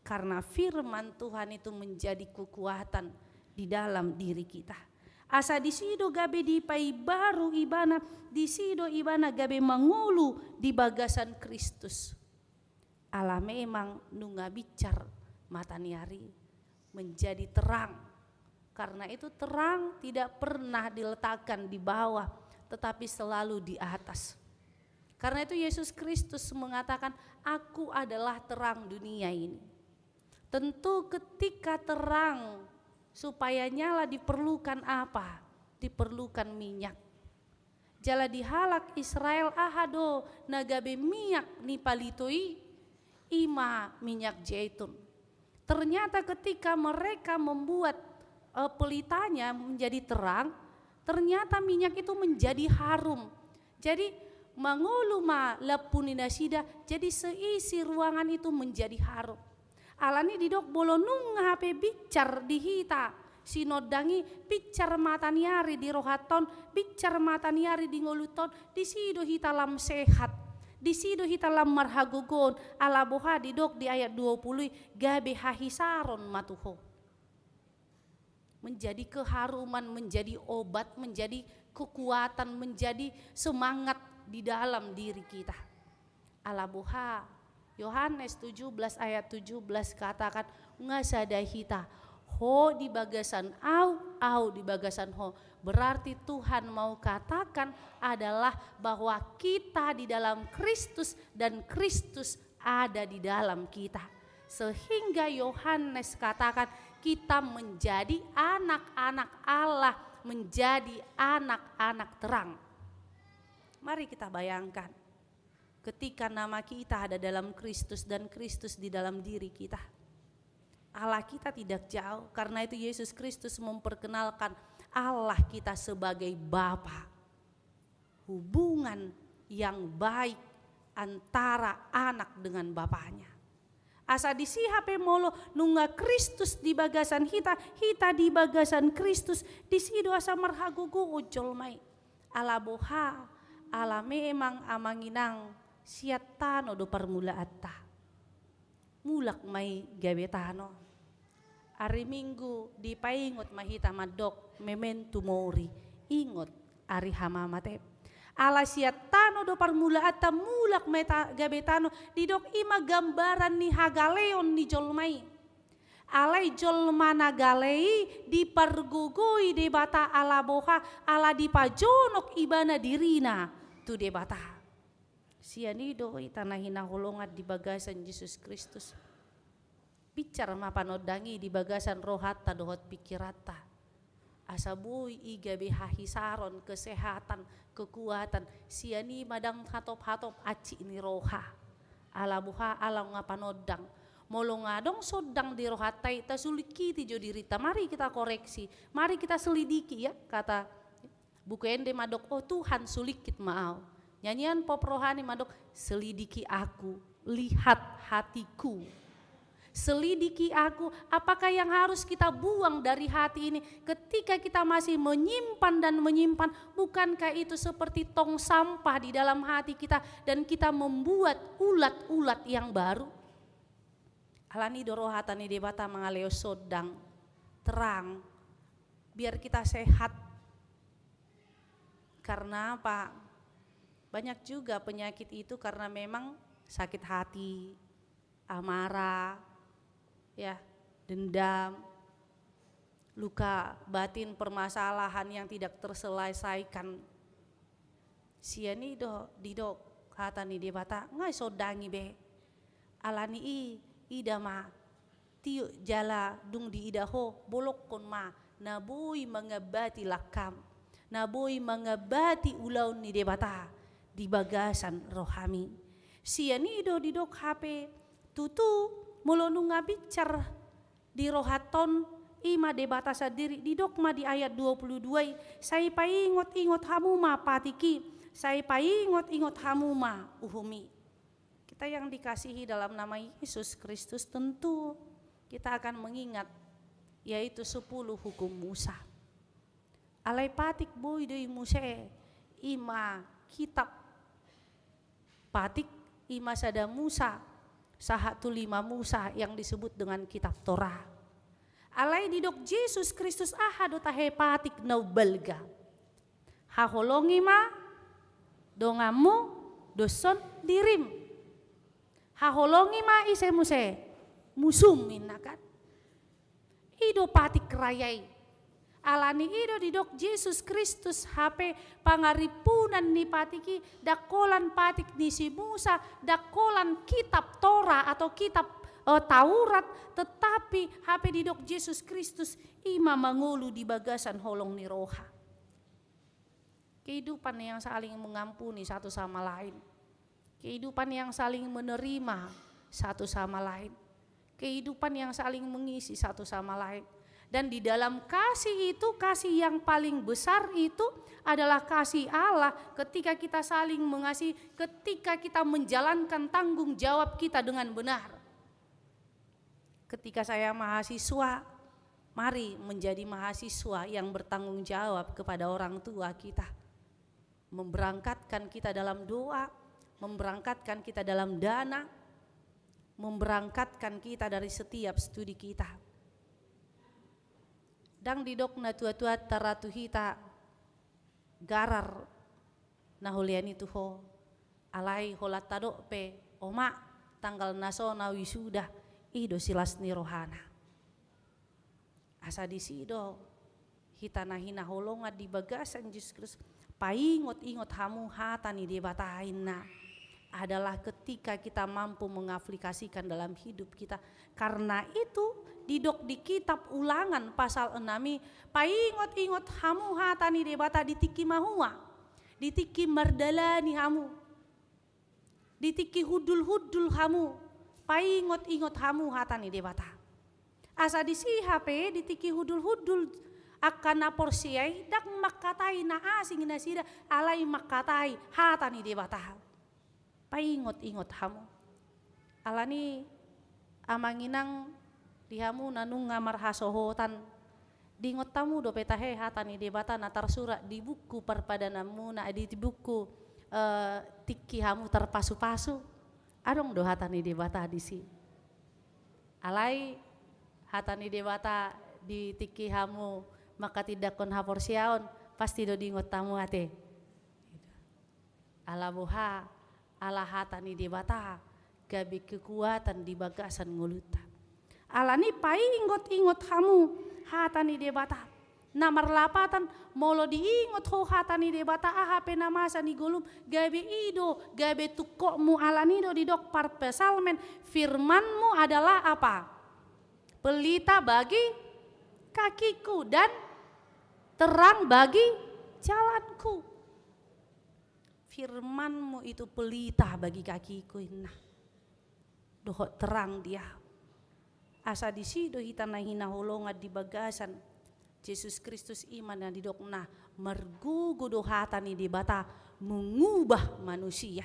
Karena firman Tuhan itu menjadi kekuatan di dalam diri kita. Asa disi do gabe dipaimbaru ibana, disi do ibana gabe mangolu di bagasan Kristus. Ala memang nunga binsar mata ni ari menjadi terang. Karena itu terang tidak pernah diletakkan di bawah, tetapi selalu di atas. Karena itu Yesus Kristus mengatakan, "Aku adalah terang dunia ini." Tentu ketika terang supaya nyala diperlukan apa? Diperlukan minyak. Jala di halak Israel aha do na gabe minyak ni palito i? I ma minyak zaitun. Ternyata ketika mereka membuat, eh, pelitanya menjadi terang, ternyata minyak itu menjadi harum. Jadi, mangolu ma lampu ni nasida, jadi seisi ruangan itu menjadi harum. Alani i didok molo nunga hape binsar di hita sinondang i, binsar mata ni ari di rohanta on, binsar mata ni ari di ngolunta on, disi do hita lam sehat, disi do hita lam marhagogoon. Ala boha didok di ayat dua puluh i, gabe hahisaron ma tu ho. Menjadi keharuman, menjadi obat, menjadi kekuatan, menjadi semangat di dalam diri kita. Ala boha, Yohanes tujuh belas ayat tujuh belas katakan, nunga sada hita, ho di bagasan ahu, ahu di bagasan ho. Berarti Tuhan mau katakan adalah bahwa kita di dalam Kristus dan Kristus ada di dalam kita. Sehingga Yohanes katakan, kita menjadi anak-anak Allah, menjadi anak-anak terang. Mari kita bayangkan, ketika nama kita ada dalam Kristus dan Kristus di dalam diri kita. Allah kita tidak jauh, karena itu Yesus Kristus memperkenalkan Allah kita sebagai Bapa. Hubungan yang baik antara anak dengan bapanya. Asa disi hape molo nunga Kristus di bagasan hita, hita di bagasan Kristus, disi do asa marhagogoon jolma i. Ala boha, ala memang amang inang sian tano do parmulaanta. Mulak ma i gabe tano. Ari Minggu dipaingot ma hita mandok memento mori, ingot ari hamamate. Ala sian tano do parmulaanta, mulak ma i ta-, gabe tano, didok i ma gambaran ni hagaleon ni jolma i. Alai jolma na gale i dipargogoi Debata ala boha, ala dipajonok ibana dirina tu Debata. Sian i do hita na hinaholongan di bagasan Jesus Kristus. Binsar ma panondang i di bagasan rohanta dohot pikiranta. Asa boi i gabe hahisaron, kesehatan, kekuatan, sian i ma ndang hatop-hatop hansit ni roha. Ala boha, ala nunga panondang. Molo nunga adong sondang di rohanta i, tasulingkiti jo dirinta. Mari kita koreksi, mari kita selidiki, ya, kata Buku Ende mandok, "Oh Tuhan, sulingkit ma ahu." Nyanyian pop rohani mandok, "Selidiki aku, lihat hatiku." Selidiki aku, apakah yang harus kita buang dari hati ini? Ketika kita masih menyimpan dan menyimpan, bukankah itu seperti tong sampah di dalam hati kita dan kita membuat ulat-ulat yang baru? Alani do ro hata ni Debata mangalehon sondang, terang, biar kita sehat. Karena apa? Banyak juga penyakit itu karena memang sakit hati, amarah, ya, dendam, luka batin, permasalahan yang tidak terselesaikan. Sian i do didok hata ni Debata, nga sondangi be. Alani i, ida ma tiop jala dung diida ho, bolongkon ma na boi mangambati langkam, na boi mangambati ulaon ni Debata di bagasan rohami. Sian i do didok hape, tutu, molo nunga binsar di rohanta on, i ma Debata sandiri, didok ma di ayat dua puluh dua i, sai paingot-ingot hamu ma patik i, sai paingot-ingot hamu ma uhum i. Kita yang dikasihi dalam nama Yesus Kristus, tentu kita akan mengingat, yaitu sepuluh hukum Musa. Alai patik boi do i muse, i ma kitab. Patik i ma sada Musa, sahat tu lima Musa yang disebut dengan kitab Torah. Alai didok Jesus Kristus, aha do tahe patik na umbalga? Haholongi ma donganmu doshon dirim. Haholongi ma ise muse? Musum, inna kan. I do patik raya i. Alani i do didok Jesus Kristus hape pangarimpunan ni patik i, ndang holan patik ni si Musa, ndang holan kitab Torah atau kitab, eh, Taurat, tetapi hape didok Jesus Kristus i ma mangolu di bagasan holong ni roha. Kehidupan yang saling mengampuni satu sama lain. Kehidupan yang saling menerima satu sama lain. Kehidupan yang saling mengisi satu sama lain. Dan di dalam kasih itu, kasih yang paling besar itu adalah kasih Allah ketika kita saling mengasihi, ketika kita menjalankan tanggung jawab kita dengan benar. Ketika saya mahasiswa, mari menjadi mahasiswa yang bertanggung jawab kepada orang tua kita. Memberangkatkan kita dalam doa, memberangkatkan kita dalam dana, memberangkatkan kita dari setiap studi kita. Ndang didok natua-tuanta ra tu hita garar na hulean i tu ho. Alai holan tadok pe, oma, tanggal na so na wisuda, i do silas ni rohana. Asa disi do hita na hinaholongan di bagasan Jesus Kristus, paingot-ingot hamu hata ni Debata, inna. Adalah ketika kita mampu mengaplikasikan dalam hidup kita. Karena itu, didok di kitab Ulangan pasal enam i, paingot-ingot hamu hata ni Debata di tingki mahua, di tingki mardalani hamu, di tingki hundul-hundul hamu, paingot-ingot hamu hata ni Debata. Asa disi hape di tingki hundul-hundul angka na porsea i ndang mangkatai na asing nasida, alai mangkatai hata ni Debata. Paingot-ingot hamu. Alani, amang inang, di hamu na nunga marhasohotan, diingot hamu dope tahe hata ni Debata na tarsurat di buku parpadananmuna, di buku, eh, tingki hamu tarpasu-pasu. Adong do hata ni Debata disi. Alai hata ni Debata di tingki hamu mangkatindangkon haporseaon, pasti do diingot hamu ate. Ala boha? Ala hata ni Debata gabe kekuatan di bagasan ngolunta. Alani paingot-ingot hamu hata ni Debata. Na marlapatan, molo diingot ho hata ni Debata, aha pe na masa di ngolum, gabe i do, gabe tungkotmu. Alani do didok parpsalmen, firmanmu adalah apa? Pelita bagi kakiku dan terang bagi jalanku. Firmanmu itu pelita bagi kakiku, inna. Dohot terang dia. Asa disi do hita na hinaholongan di bagasan Jesus Kristus, i ma na didokna margogo do hata ni Debata mengubah manusia.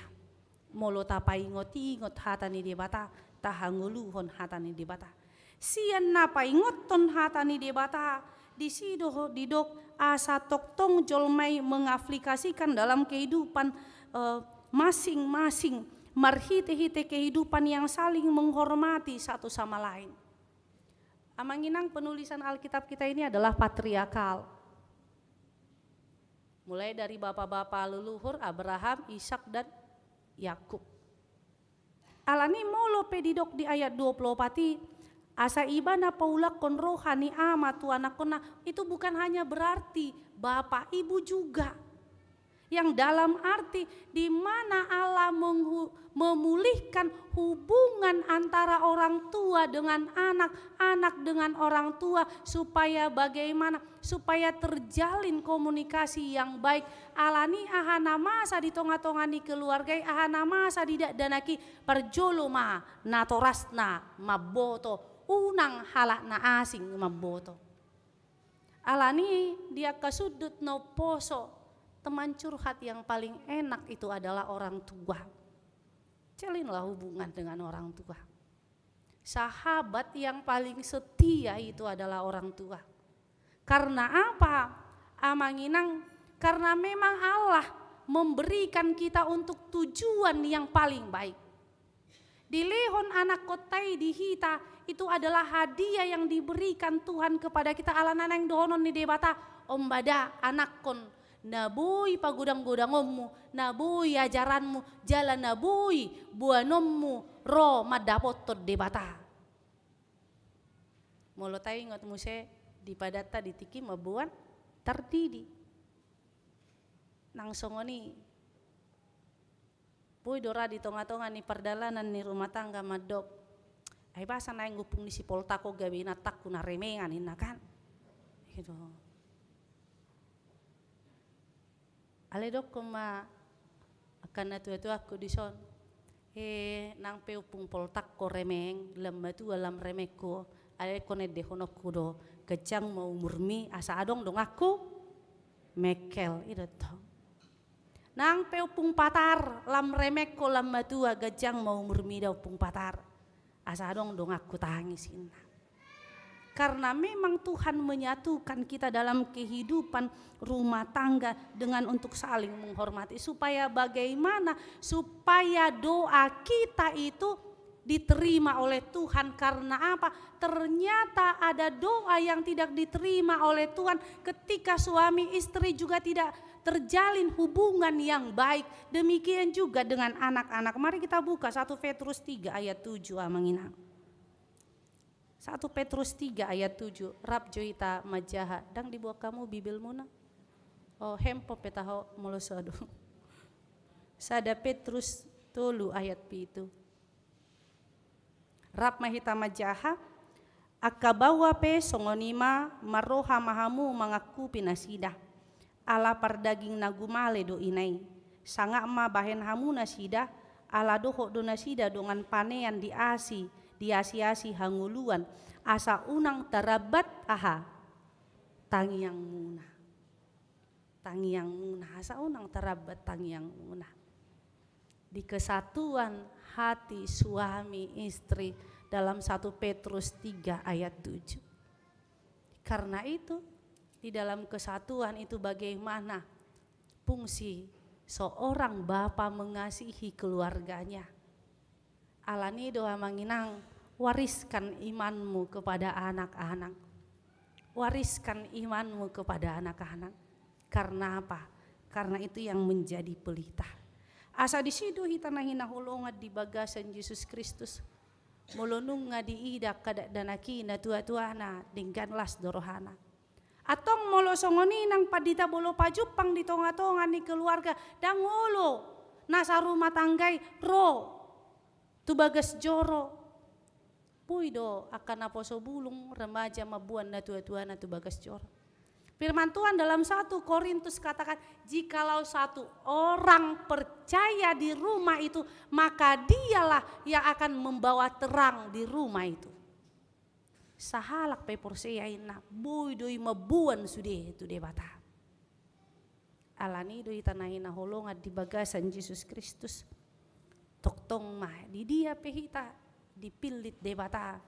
Molo tapaingot-ingot hata ni Debata, tahangoluhon hata ni Debata. Sian na paingothon hata ni Debata, disi do didok asa tongtong jolma i mengaplikasikan dalam kehidupan, eh, masing-masing, marhite-hite kehidupan yang saling menghormati satu sama lain. Amang inang, penulisan Alkitab kita ini adalah patriarkal. Mulai dari bapa-bapa leluhur Abraham, Ishak, dan Yakub. Alani molo pe didok di ayat dua puluh opat i, asa ibana paulakhon roha ni ama tu anakhonna, itu bukan hanya berarti bapa ibu juga. Yang dalam arti di mana Allah menghu-, memulihkan hubungan antara orang tua dengan anak, anak dengan orang tua, supaya bagaimana, supaya terjalin komunikasi yang baik. Alani aha na masa di tonga-tonga ni keluarga i, aha na masa di dakdanak i, parjolo ma natorasna mamboto, unang halak na asing mamboto. Alani di angka sundut na umposo, teman curhat yang paling enak itu adalah orang tua. Jalinlah hubungan dengan orang tua. Sahabat yang paling setia itu adalah orang tua. Karena apa, Amang Inang? Karena memang Allah memberikan kita untuk tujuan yang paling baik. Dilehon anakhonta i di hita, itu adalah hadiah yang diberikan Tuhan kepada kita. Alana naeng dohonon ni Debata, on ma da anakhon, na boi pagodang-godangonmu, na boi ajaranmu, jala na boi boanonmu ro mandapothon Debata. Molo taingot muse di padanta di tingki mamboan tardidi. Nang songon i, boi do ra di tonga-tonga ni pardalanan ni rumah tangga mandok, ai boasa naeng ompung ni si Poltak on gabe inantangku na remengan, inna kan. Gitu. Alai dokkon ma angka natua-tuangku dison, eh, nang pe ompung Poltak ho remeng, lam matua lam remengku, alai ingkon endehononku do, ganjang ma umurmi asa adong donganku mengkel, i do tong. Nang pe ompung Patar lam remengku lam matua, ganjang ma umurmi da ompung Patar, asa adong donganku tangis, inna. Karena memang Tuhan menyatukan kita dalam kehidupan rumah tangga dengan untuk saling menghormati. Supaya bagaimana? Supaya doa kita itu diterima oleh Tuhan. Karena apa? Ternyata ada doa yang tidak diterima oleh Tuhan ketika suami istri juga tidak terjalin hubungan yang baik. Demikian juga dengan anak-anak. Mari kita buka satu Petrus tiga ayat tujuh, Amang Inang. Satu Petrus tiga ayat tujuh, rap jo hita manjaha. Ndang dibuat hamu Bibelmuna? Oh, handphone pe taho molo so adong. Sada Petrus tolu ayat pitu. Rap ma hita manjaha, angka baoa pe songon i ma marroha ma hamu mangangkupi nasida. Ala pardaging na gumale do ina i. Sangap ma bahen hamu nasida, ala dohot do nasida dongan panean di asi, di asi-asi hangoluan, asa unang tarambat aha? Tangiangmuna. Tangiangmuna, asa unang tarambat tangiangmuna. Di kesatuan hati suami istri dalam satu Petrus tiga ayat tujuh. Karena itu, di dalam kesatuan itu bagaimana fungsi seorang bapa mengasihi keluarganya. Alani do, Amang Inang, wariskan imanmu kepada anak-anak. Wariskan imanmu kepada anak-anak. Karena apa? Karena itu yang menjadi pelita. Asa disi do hita na hinaholongan di bagasan Jesus Kristus. Molo nunga diida angka dakdanak i natua-tuana, denggan las do rohana. Antong molo songon i nang pandita molo pajumpang di tonga-tonga ni keluarga, ndang olo na sarumah tangga i ro tu bagas joro. Boi do angka naposo bulung remaja mamboan natua-tuana tu bagas joro. Firman Tuhan dalam satu Korintus katakan, jikalau satu orang percaya di rumah itu, maka dialah yang akan membawa terang di rumah itu. Sahalak pe porsea, inna, boi do i mamboan sude tu Debata. Alani do hita na hinaholongan di bagasan Jesus Kristus. Tongtong ma, di dia pe hita, dipillit Debata.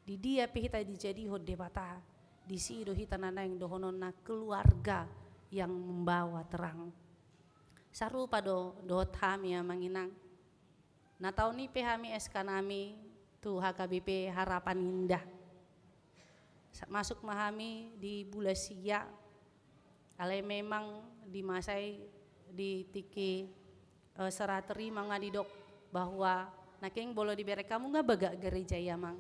Di dia pe hita dijadihon Debata, disi do hita na naeng dohononna keluarga yang membawa terang. Sarupa do dohot hami, amang inang. Na taon i pe hami S K nami tu H K B P Harapan Indah. Sa-, masuk ma hami di bulan sia, alai memang di masa i di tingki, eh, serah terima nga didok bahwa na naeng molo dibereng hamu nga bagak gereja i, amang.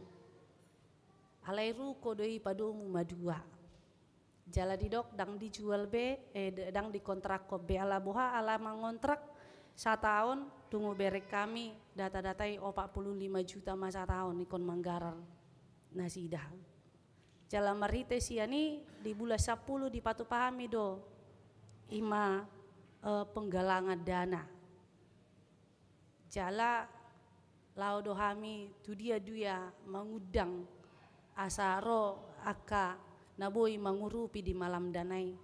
Alai ruko do i, padomu ma dua. Jala didok ndang dijual be, eh, d-, ndang dikontrakhon be. Ala boha? Ala mangontrak sataon, dung hubereng hami data-data i, opat pulu lima juta ma sataon ingkon manggarar nasida. Jala marhite sian i di bulan sampulu dipatupa hami do i ma, eh, penggalangan dana. Jala laho do hami tu dia-dia mangundang asa ro angka na boi mangurupi di malam dana i.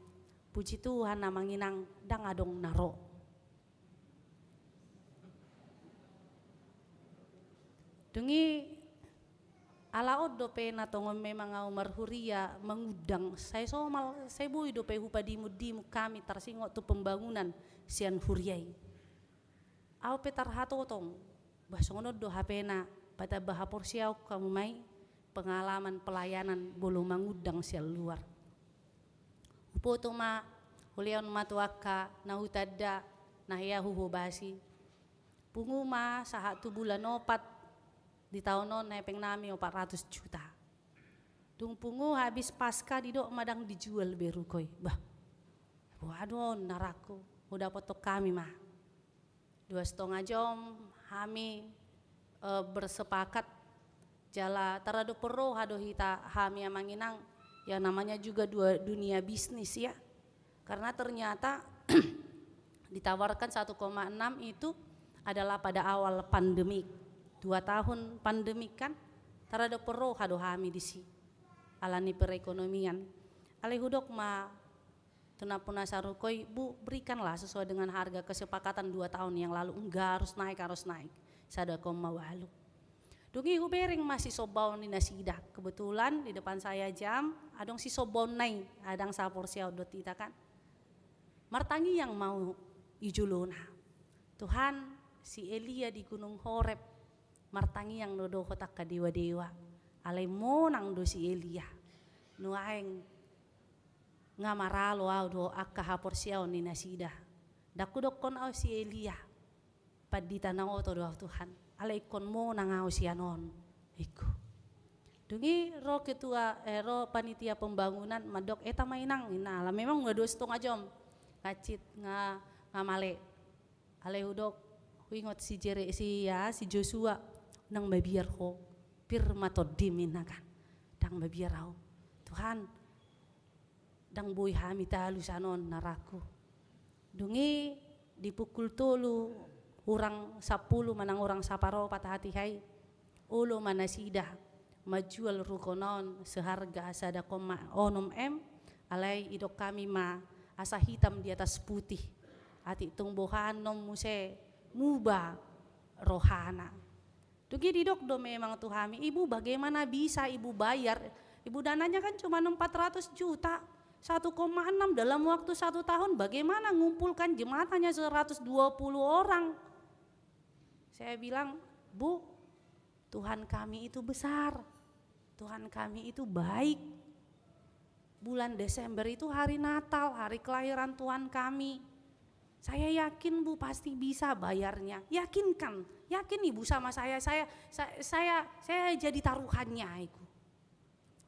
Puji Tuhan, amang inang, ndang adong na ro. Dung i, ala on dope na tongon memang ahu marhuria mangundang, sai somal, sai boi dope hupadimun-dimun hami tarsingot tu pembangunan sian huria i. Ahu pe tarhatotong, bah, songon on do hape na patamba haporseaon hamu ma i, pengalaman pelayanan molo mangundang sian luar. Hupoto ma, hulehon ma tu angka na hutanda, na hea huhobasi. Pungu ma sahat tu bulan opat di taon on, hepeng nami opat ratus juta. Dung pungu habis Paskah, didok ma ndang dijual be ruko i. Bah, boha do on, narangku, hudapothon hami ma. Dua setengah jom hami, eh, bersepakat, jala taradophon roha do hita, hami, amang inang, ya namanya juga dua dunia bisnis ya. Karena ternyata ditawarkan satu koma enam itu adalah pada awal pandemik. Dua tahun pandemik kan, taradophon roha do hami disi. Alani perekonomian. Alai hudok ma tu nampuna saruko i, "Bu, berikanlah sesuai dengan harga kesepakatan dua tahun yang lalu." Enggak, harus naik, harus naik. Sada koma ualu. Dung i hubereng ma sisombaon ni nasida. Kebetulan di depan saya jam, adong sisombaonna i, ndang saporseaon dohot hita kan. Martangiang ma ahu i jolona. Tuhan, si Elia di Gunung Horeb martangiang do dohot angka dewa-dewa. Alai monang do si Elia. Nuaeng nga maralo ahu dohot angka haporseaon ni nasida. Ndang hudokkon ahu si Elia pandita na oto do ahu, Tuhan. Alai ingkon monang ahu sian on, ingku. Dung i ro ketua, eh, ro panitia pembangunan, mandok, "Eta ma inang," ninna, "ala memang nga dua setengah jom. Nga cit, nga, nga male." Alai hudok, huingot si Jere, si, ya, si Joshua, "Ndang mabiar ho, pir ma tondim," ninna kan. "Ndang mabiar ahu, Tuhan, ndang boi hami talu sian on, narangku." Dung i di pukul tolu hurang sampulu manang hurang saparopat hatiha i, olo ma nasida manjual rukona on seharga sada koma onom M, alai idok hami ma asa hitam di atas putih. Atik tung boha annon muse muba rohana. Dung i didok do memang tu hami, "Ibu, bagaimana bisa Ibu bayar? Ibu, dananya kan cuma empat ratus juta, satu koma enam dalam waktu satu tahun, bagaimana ngumpulkan jemaat hanya seratus dua puluh orang?" Saya bilang, "Bu, Tuhan kami itu besar. Tuhan kami itu baik. Bulan Desember itu hari Natal, hari kelahiran Tuhan kami. Saya yakin, Bu, pasti bisa bayarnya. Yakinkan, yakin Ibu sama saya, saya, sa-, saya, saya jadi taruhannya, Ibu."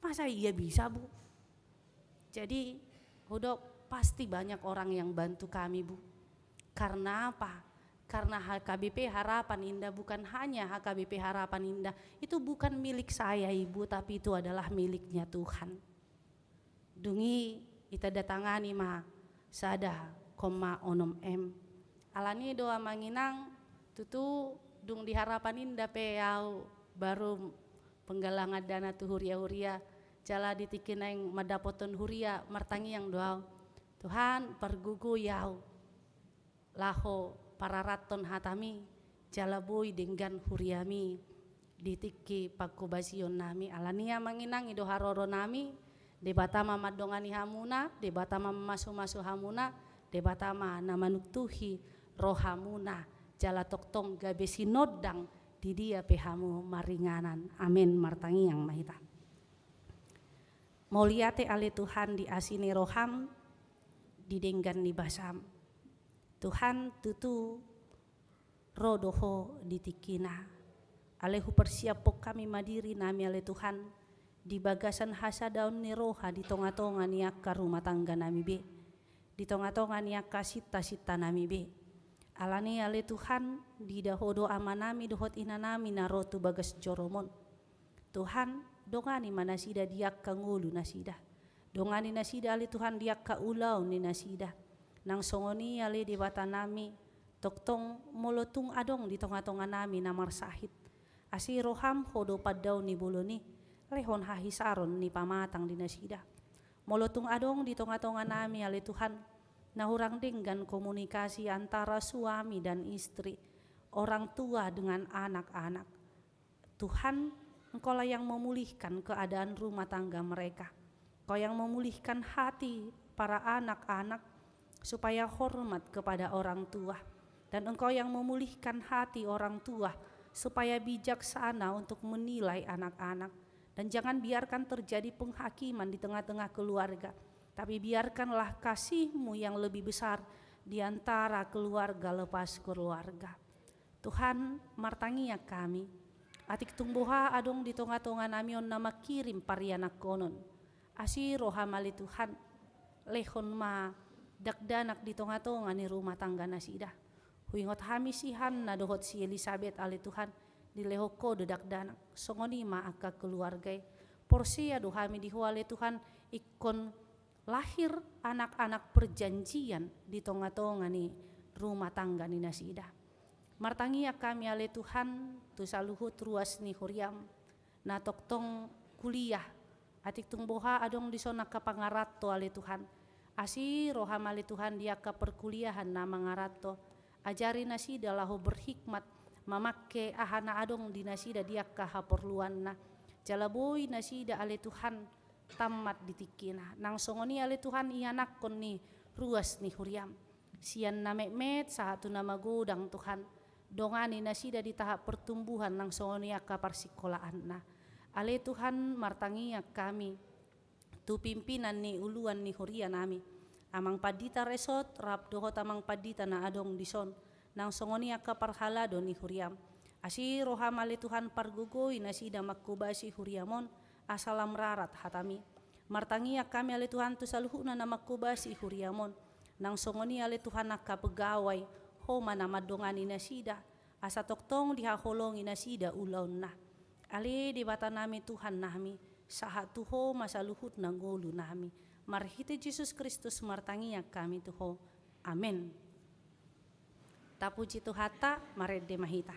"Masa iya bisa, Bu?" Jadi, hudok, "Pasti banyak orang yang bantu kami, Bu." Karena apa? Karena H K B P Harapan Indah bukan hanya H K B P Harapan Indah. Itu bukan milik saya, Ibu, tapi itu adalah miliknya Tuhan. Dung i, itandatangani ma sada koma onom M. Alani do, amang inang, tutu dung di Harapan Indah pe ahu baru penggalangan dana tu huria-huria, jala di tingki naeng mandapothon huria, martangiang do ahu, "Tuhan, pargogoi ahu laho pararathon hataMi, jala boi denggan huriaMi di tingki pangkobasion nami. Alani i, amang inang, i do haroro nami, Debata ma mandongani hamuna, Debata ma mamasumasu hamuna, Debata ma na manuktuhi rohamuna, jala tongtong gabe sinondang di dia pe hamu maringanan. Amen. Martangiang ma hita. Mauliate ale Tuhan di asi ni roham, di denggan ni basam. Tuhan, tutu ro do Ho di tingkina. Alai huparsiaphon hami ma diri nami ale Tuhan, di bagasan hasadaon ni roha di tongatonga ni angka rumah tangga nami be, di tongatonga ni angka sintasinta nami be. Alani i ale Tuhan, diida Ho do ama nami dohot ina nami na ro tu bagas jorom on. Tuhan, dongani ma nasida di angka ngolu nasida. Dongani nasida ale Tuhan di angka ulaon ni nasida. Nang songon i ale Debata nami, tongtong molo tung adong di tongatonga nami na marsahit, asi roham Ho do pandaon ni bolon i, lehon hahisaron ni pamatang di nasida. Molo tung adong di tongatonga nami ale Tuhan, na hurang denggan komunikasi antara suami dan istri, orang tua dengan anak-anak. Tuhan, Engkaulah yang memulihkan keadaan rumah tangga mereka. Engkau yang memulihkan hati para anak-anak supaya hormat kepada orang tua. Dan Engkau yang memulihkan hati orang tua supaya bijaksana untuk menilai anak-anak. Dan jangan biarkan terjadi penghakiman di tengah-tengah keluarga, tapi biarkanlah kasih-Mu yang lebih besar di antara keluarga lepas keluarga. Tuhan, martangiang hami, atik tung boha adong di tongatonga nami on na mangkirim parianakhonon, asi roham ale Tuhan, lehon ma dakdanak di tongatonga ni rumah tangga nasida. Huingot hami si Hanna dohot si Elisabet ale Tuhan, dilehon Ho do dakdanak. Songon i ma angka keluarga i. Porsea do hami di Ho ale Tuhan, ingkon lahir anak-anak perjanjian di tongatonga ni rumah tangga ni nasida. Martangiang hami ale Tuhan, tu saluhut ruas ni huriam, na tongtong kuliah, atik tung boha adong dison angka pangaranto ale Tuhan. Asi roham ale Tuhan di angka perkuliahan na mangaranto. Ajari nasida laho berhikmat, mamangke aha na adong di nasida di angka haporluanna. Jala boi nasida ale Tuhan, tammat di tingkina. Nang songon i ale Tuhan ianakhon ni ruas ni huriam. Sian na metmet sahat tu na magodang Tuhan. Dongani nasida di tahap pertumbuhan nang songon i angka parsingkolaanna. Ale Tuhan martangiang hami. Tu pimpinan ni uluan ni huria nami. Amang pandita resort, rap dohot amang pandita na adong dison. Nang songon i angka parhalado ni huriam. Asi roham ale Tuhan pargogoi nasida mangkobasi huriam on, asa lam rarat hatami. Martangiang hami ale Tuhan tu saluhutna na mangkobasi huriam on. Nang songon i ale Tuhan angka pegawai, Ho ma na mandongani nasida. Asa tongtong dihaholongi nasida ulaonna. Ale Debata nami Tuhan nami, sahat tu Ho ma saluhutna ngolu nami. Marhite Jesus Kristus martangiang hami tu Ho. Amen. Tapuji Tuhanta, marende ma hita.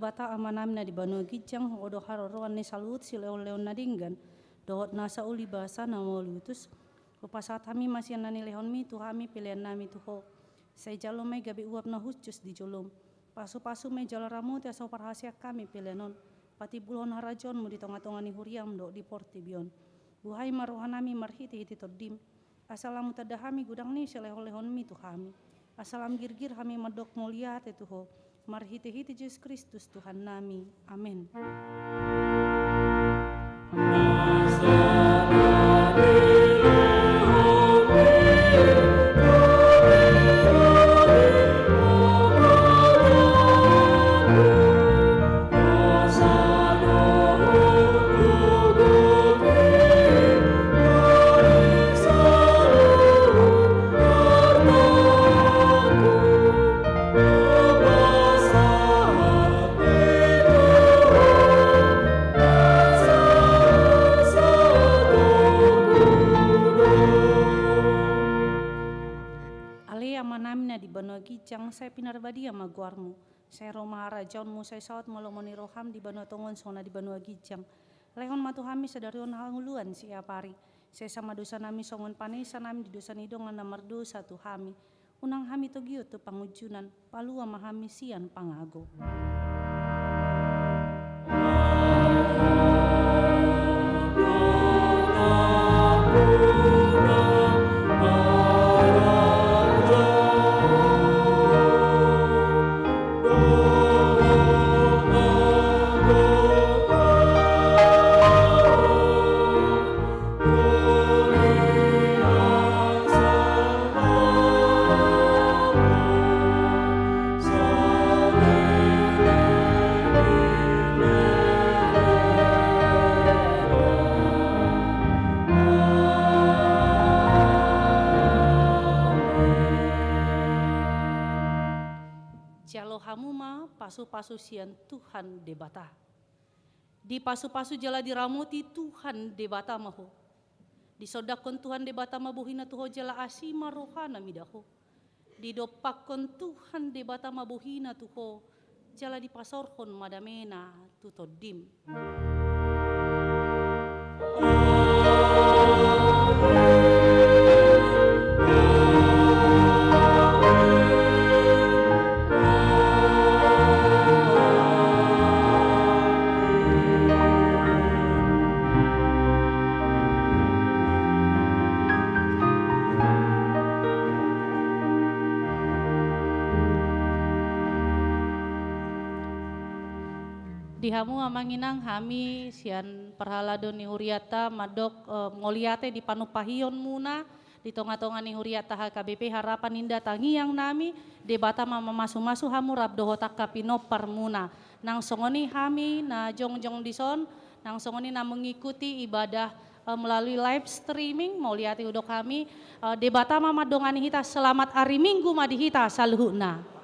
Debata Amanami na di banua ginjang, Ho do haroroan ni saluhut silehonlehon na denggan dohot nasa uli basa na mauliutus. Hupasahat hami ma sian na nilehonMi tu hami peleannami tu Ho. Sai jalo ma i gabe uap na hushus di joloM. Pasupasu ma i jala ramoti asa huparhaseang hami pelean on patimbulhon harajaonMu di tongatonga ni huriaM dohot di portibi on. Buhai ma rohanami marhitehite TondiM, asa lam hutanda hami godang ni silehonlehonMi tu hami, asa lam girgir hami mandok mauliate tu Ho, marhitehite Jesus Kristus Tuhannami. Amen. Ale Amanami na di banua ginjang, sai pinarbadia ma goarMu. Sai ro ma harajaonMu, sai saut ma lomo ni rohaM di banua tonga on songon na di banua ginjang. Lehon ma tu hami sadari on hangoluan siapari. Sesa ma dosanami songon panesanami di dosa ni dongan na mardosa tu hami. Unang hami togihon tu pangunjunan, palua ma hami sian pangago. Jalo hamu ma pasupasu sian Tuhan Debata. Dipasupasu jala diramoti Tuhan Debata ma ho. Disondangkon Tuhan Debata ma bohiNa tu ho jala asi ma rohaNa mida ho. Didompakkon Tuhan Debata ma bohiNa tu ho jala dipasaorhon ma dameNa tu tondim. Di hamu amang inang, hami sian parhalado ni hurianta mandok, eh, mauliate di panumpahionmuna di tongatonga ni hurianta H K B P Harapan Indah tangiangnami. Debata ma mamasumasu hamu rap dohot angka pinomparmuna. Nang songon i hami na jongjong dison, nang songon i na mengikuti ibadah, eh, melalui live streaming, mauliate hudok hami, eh, Debata ma mandongani hita, selamat ari Minggu ma di hita saluhutna.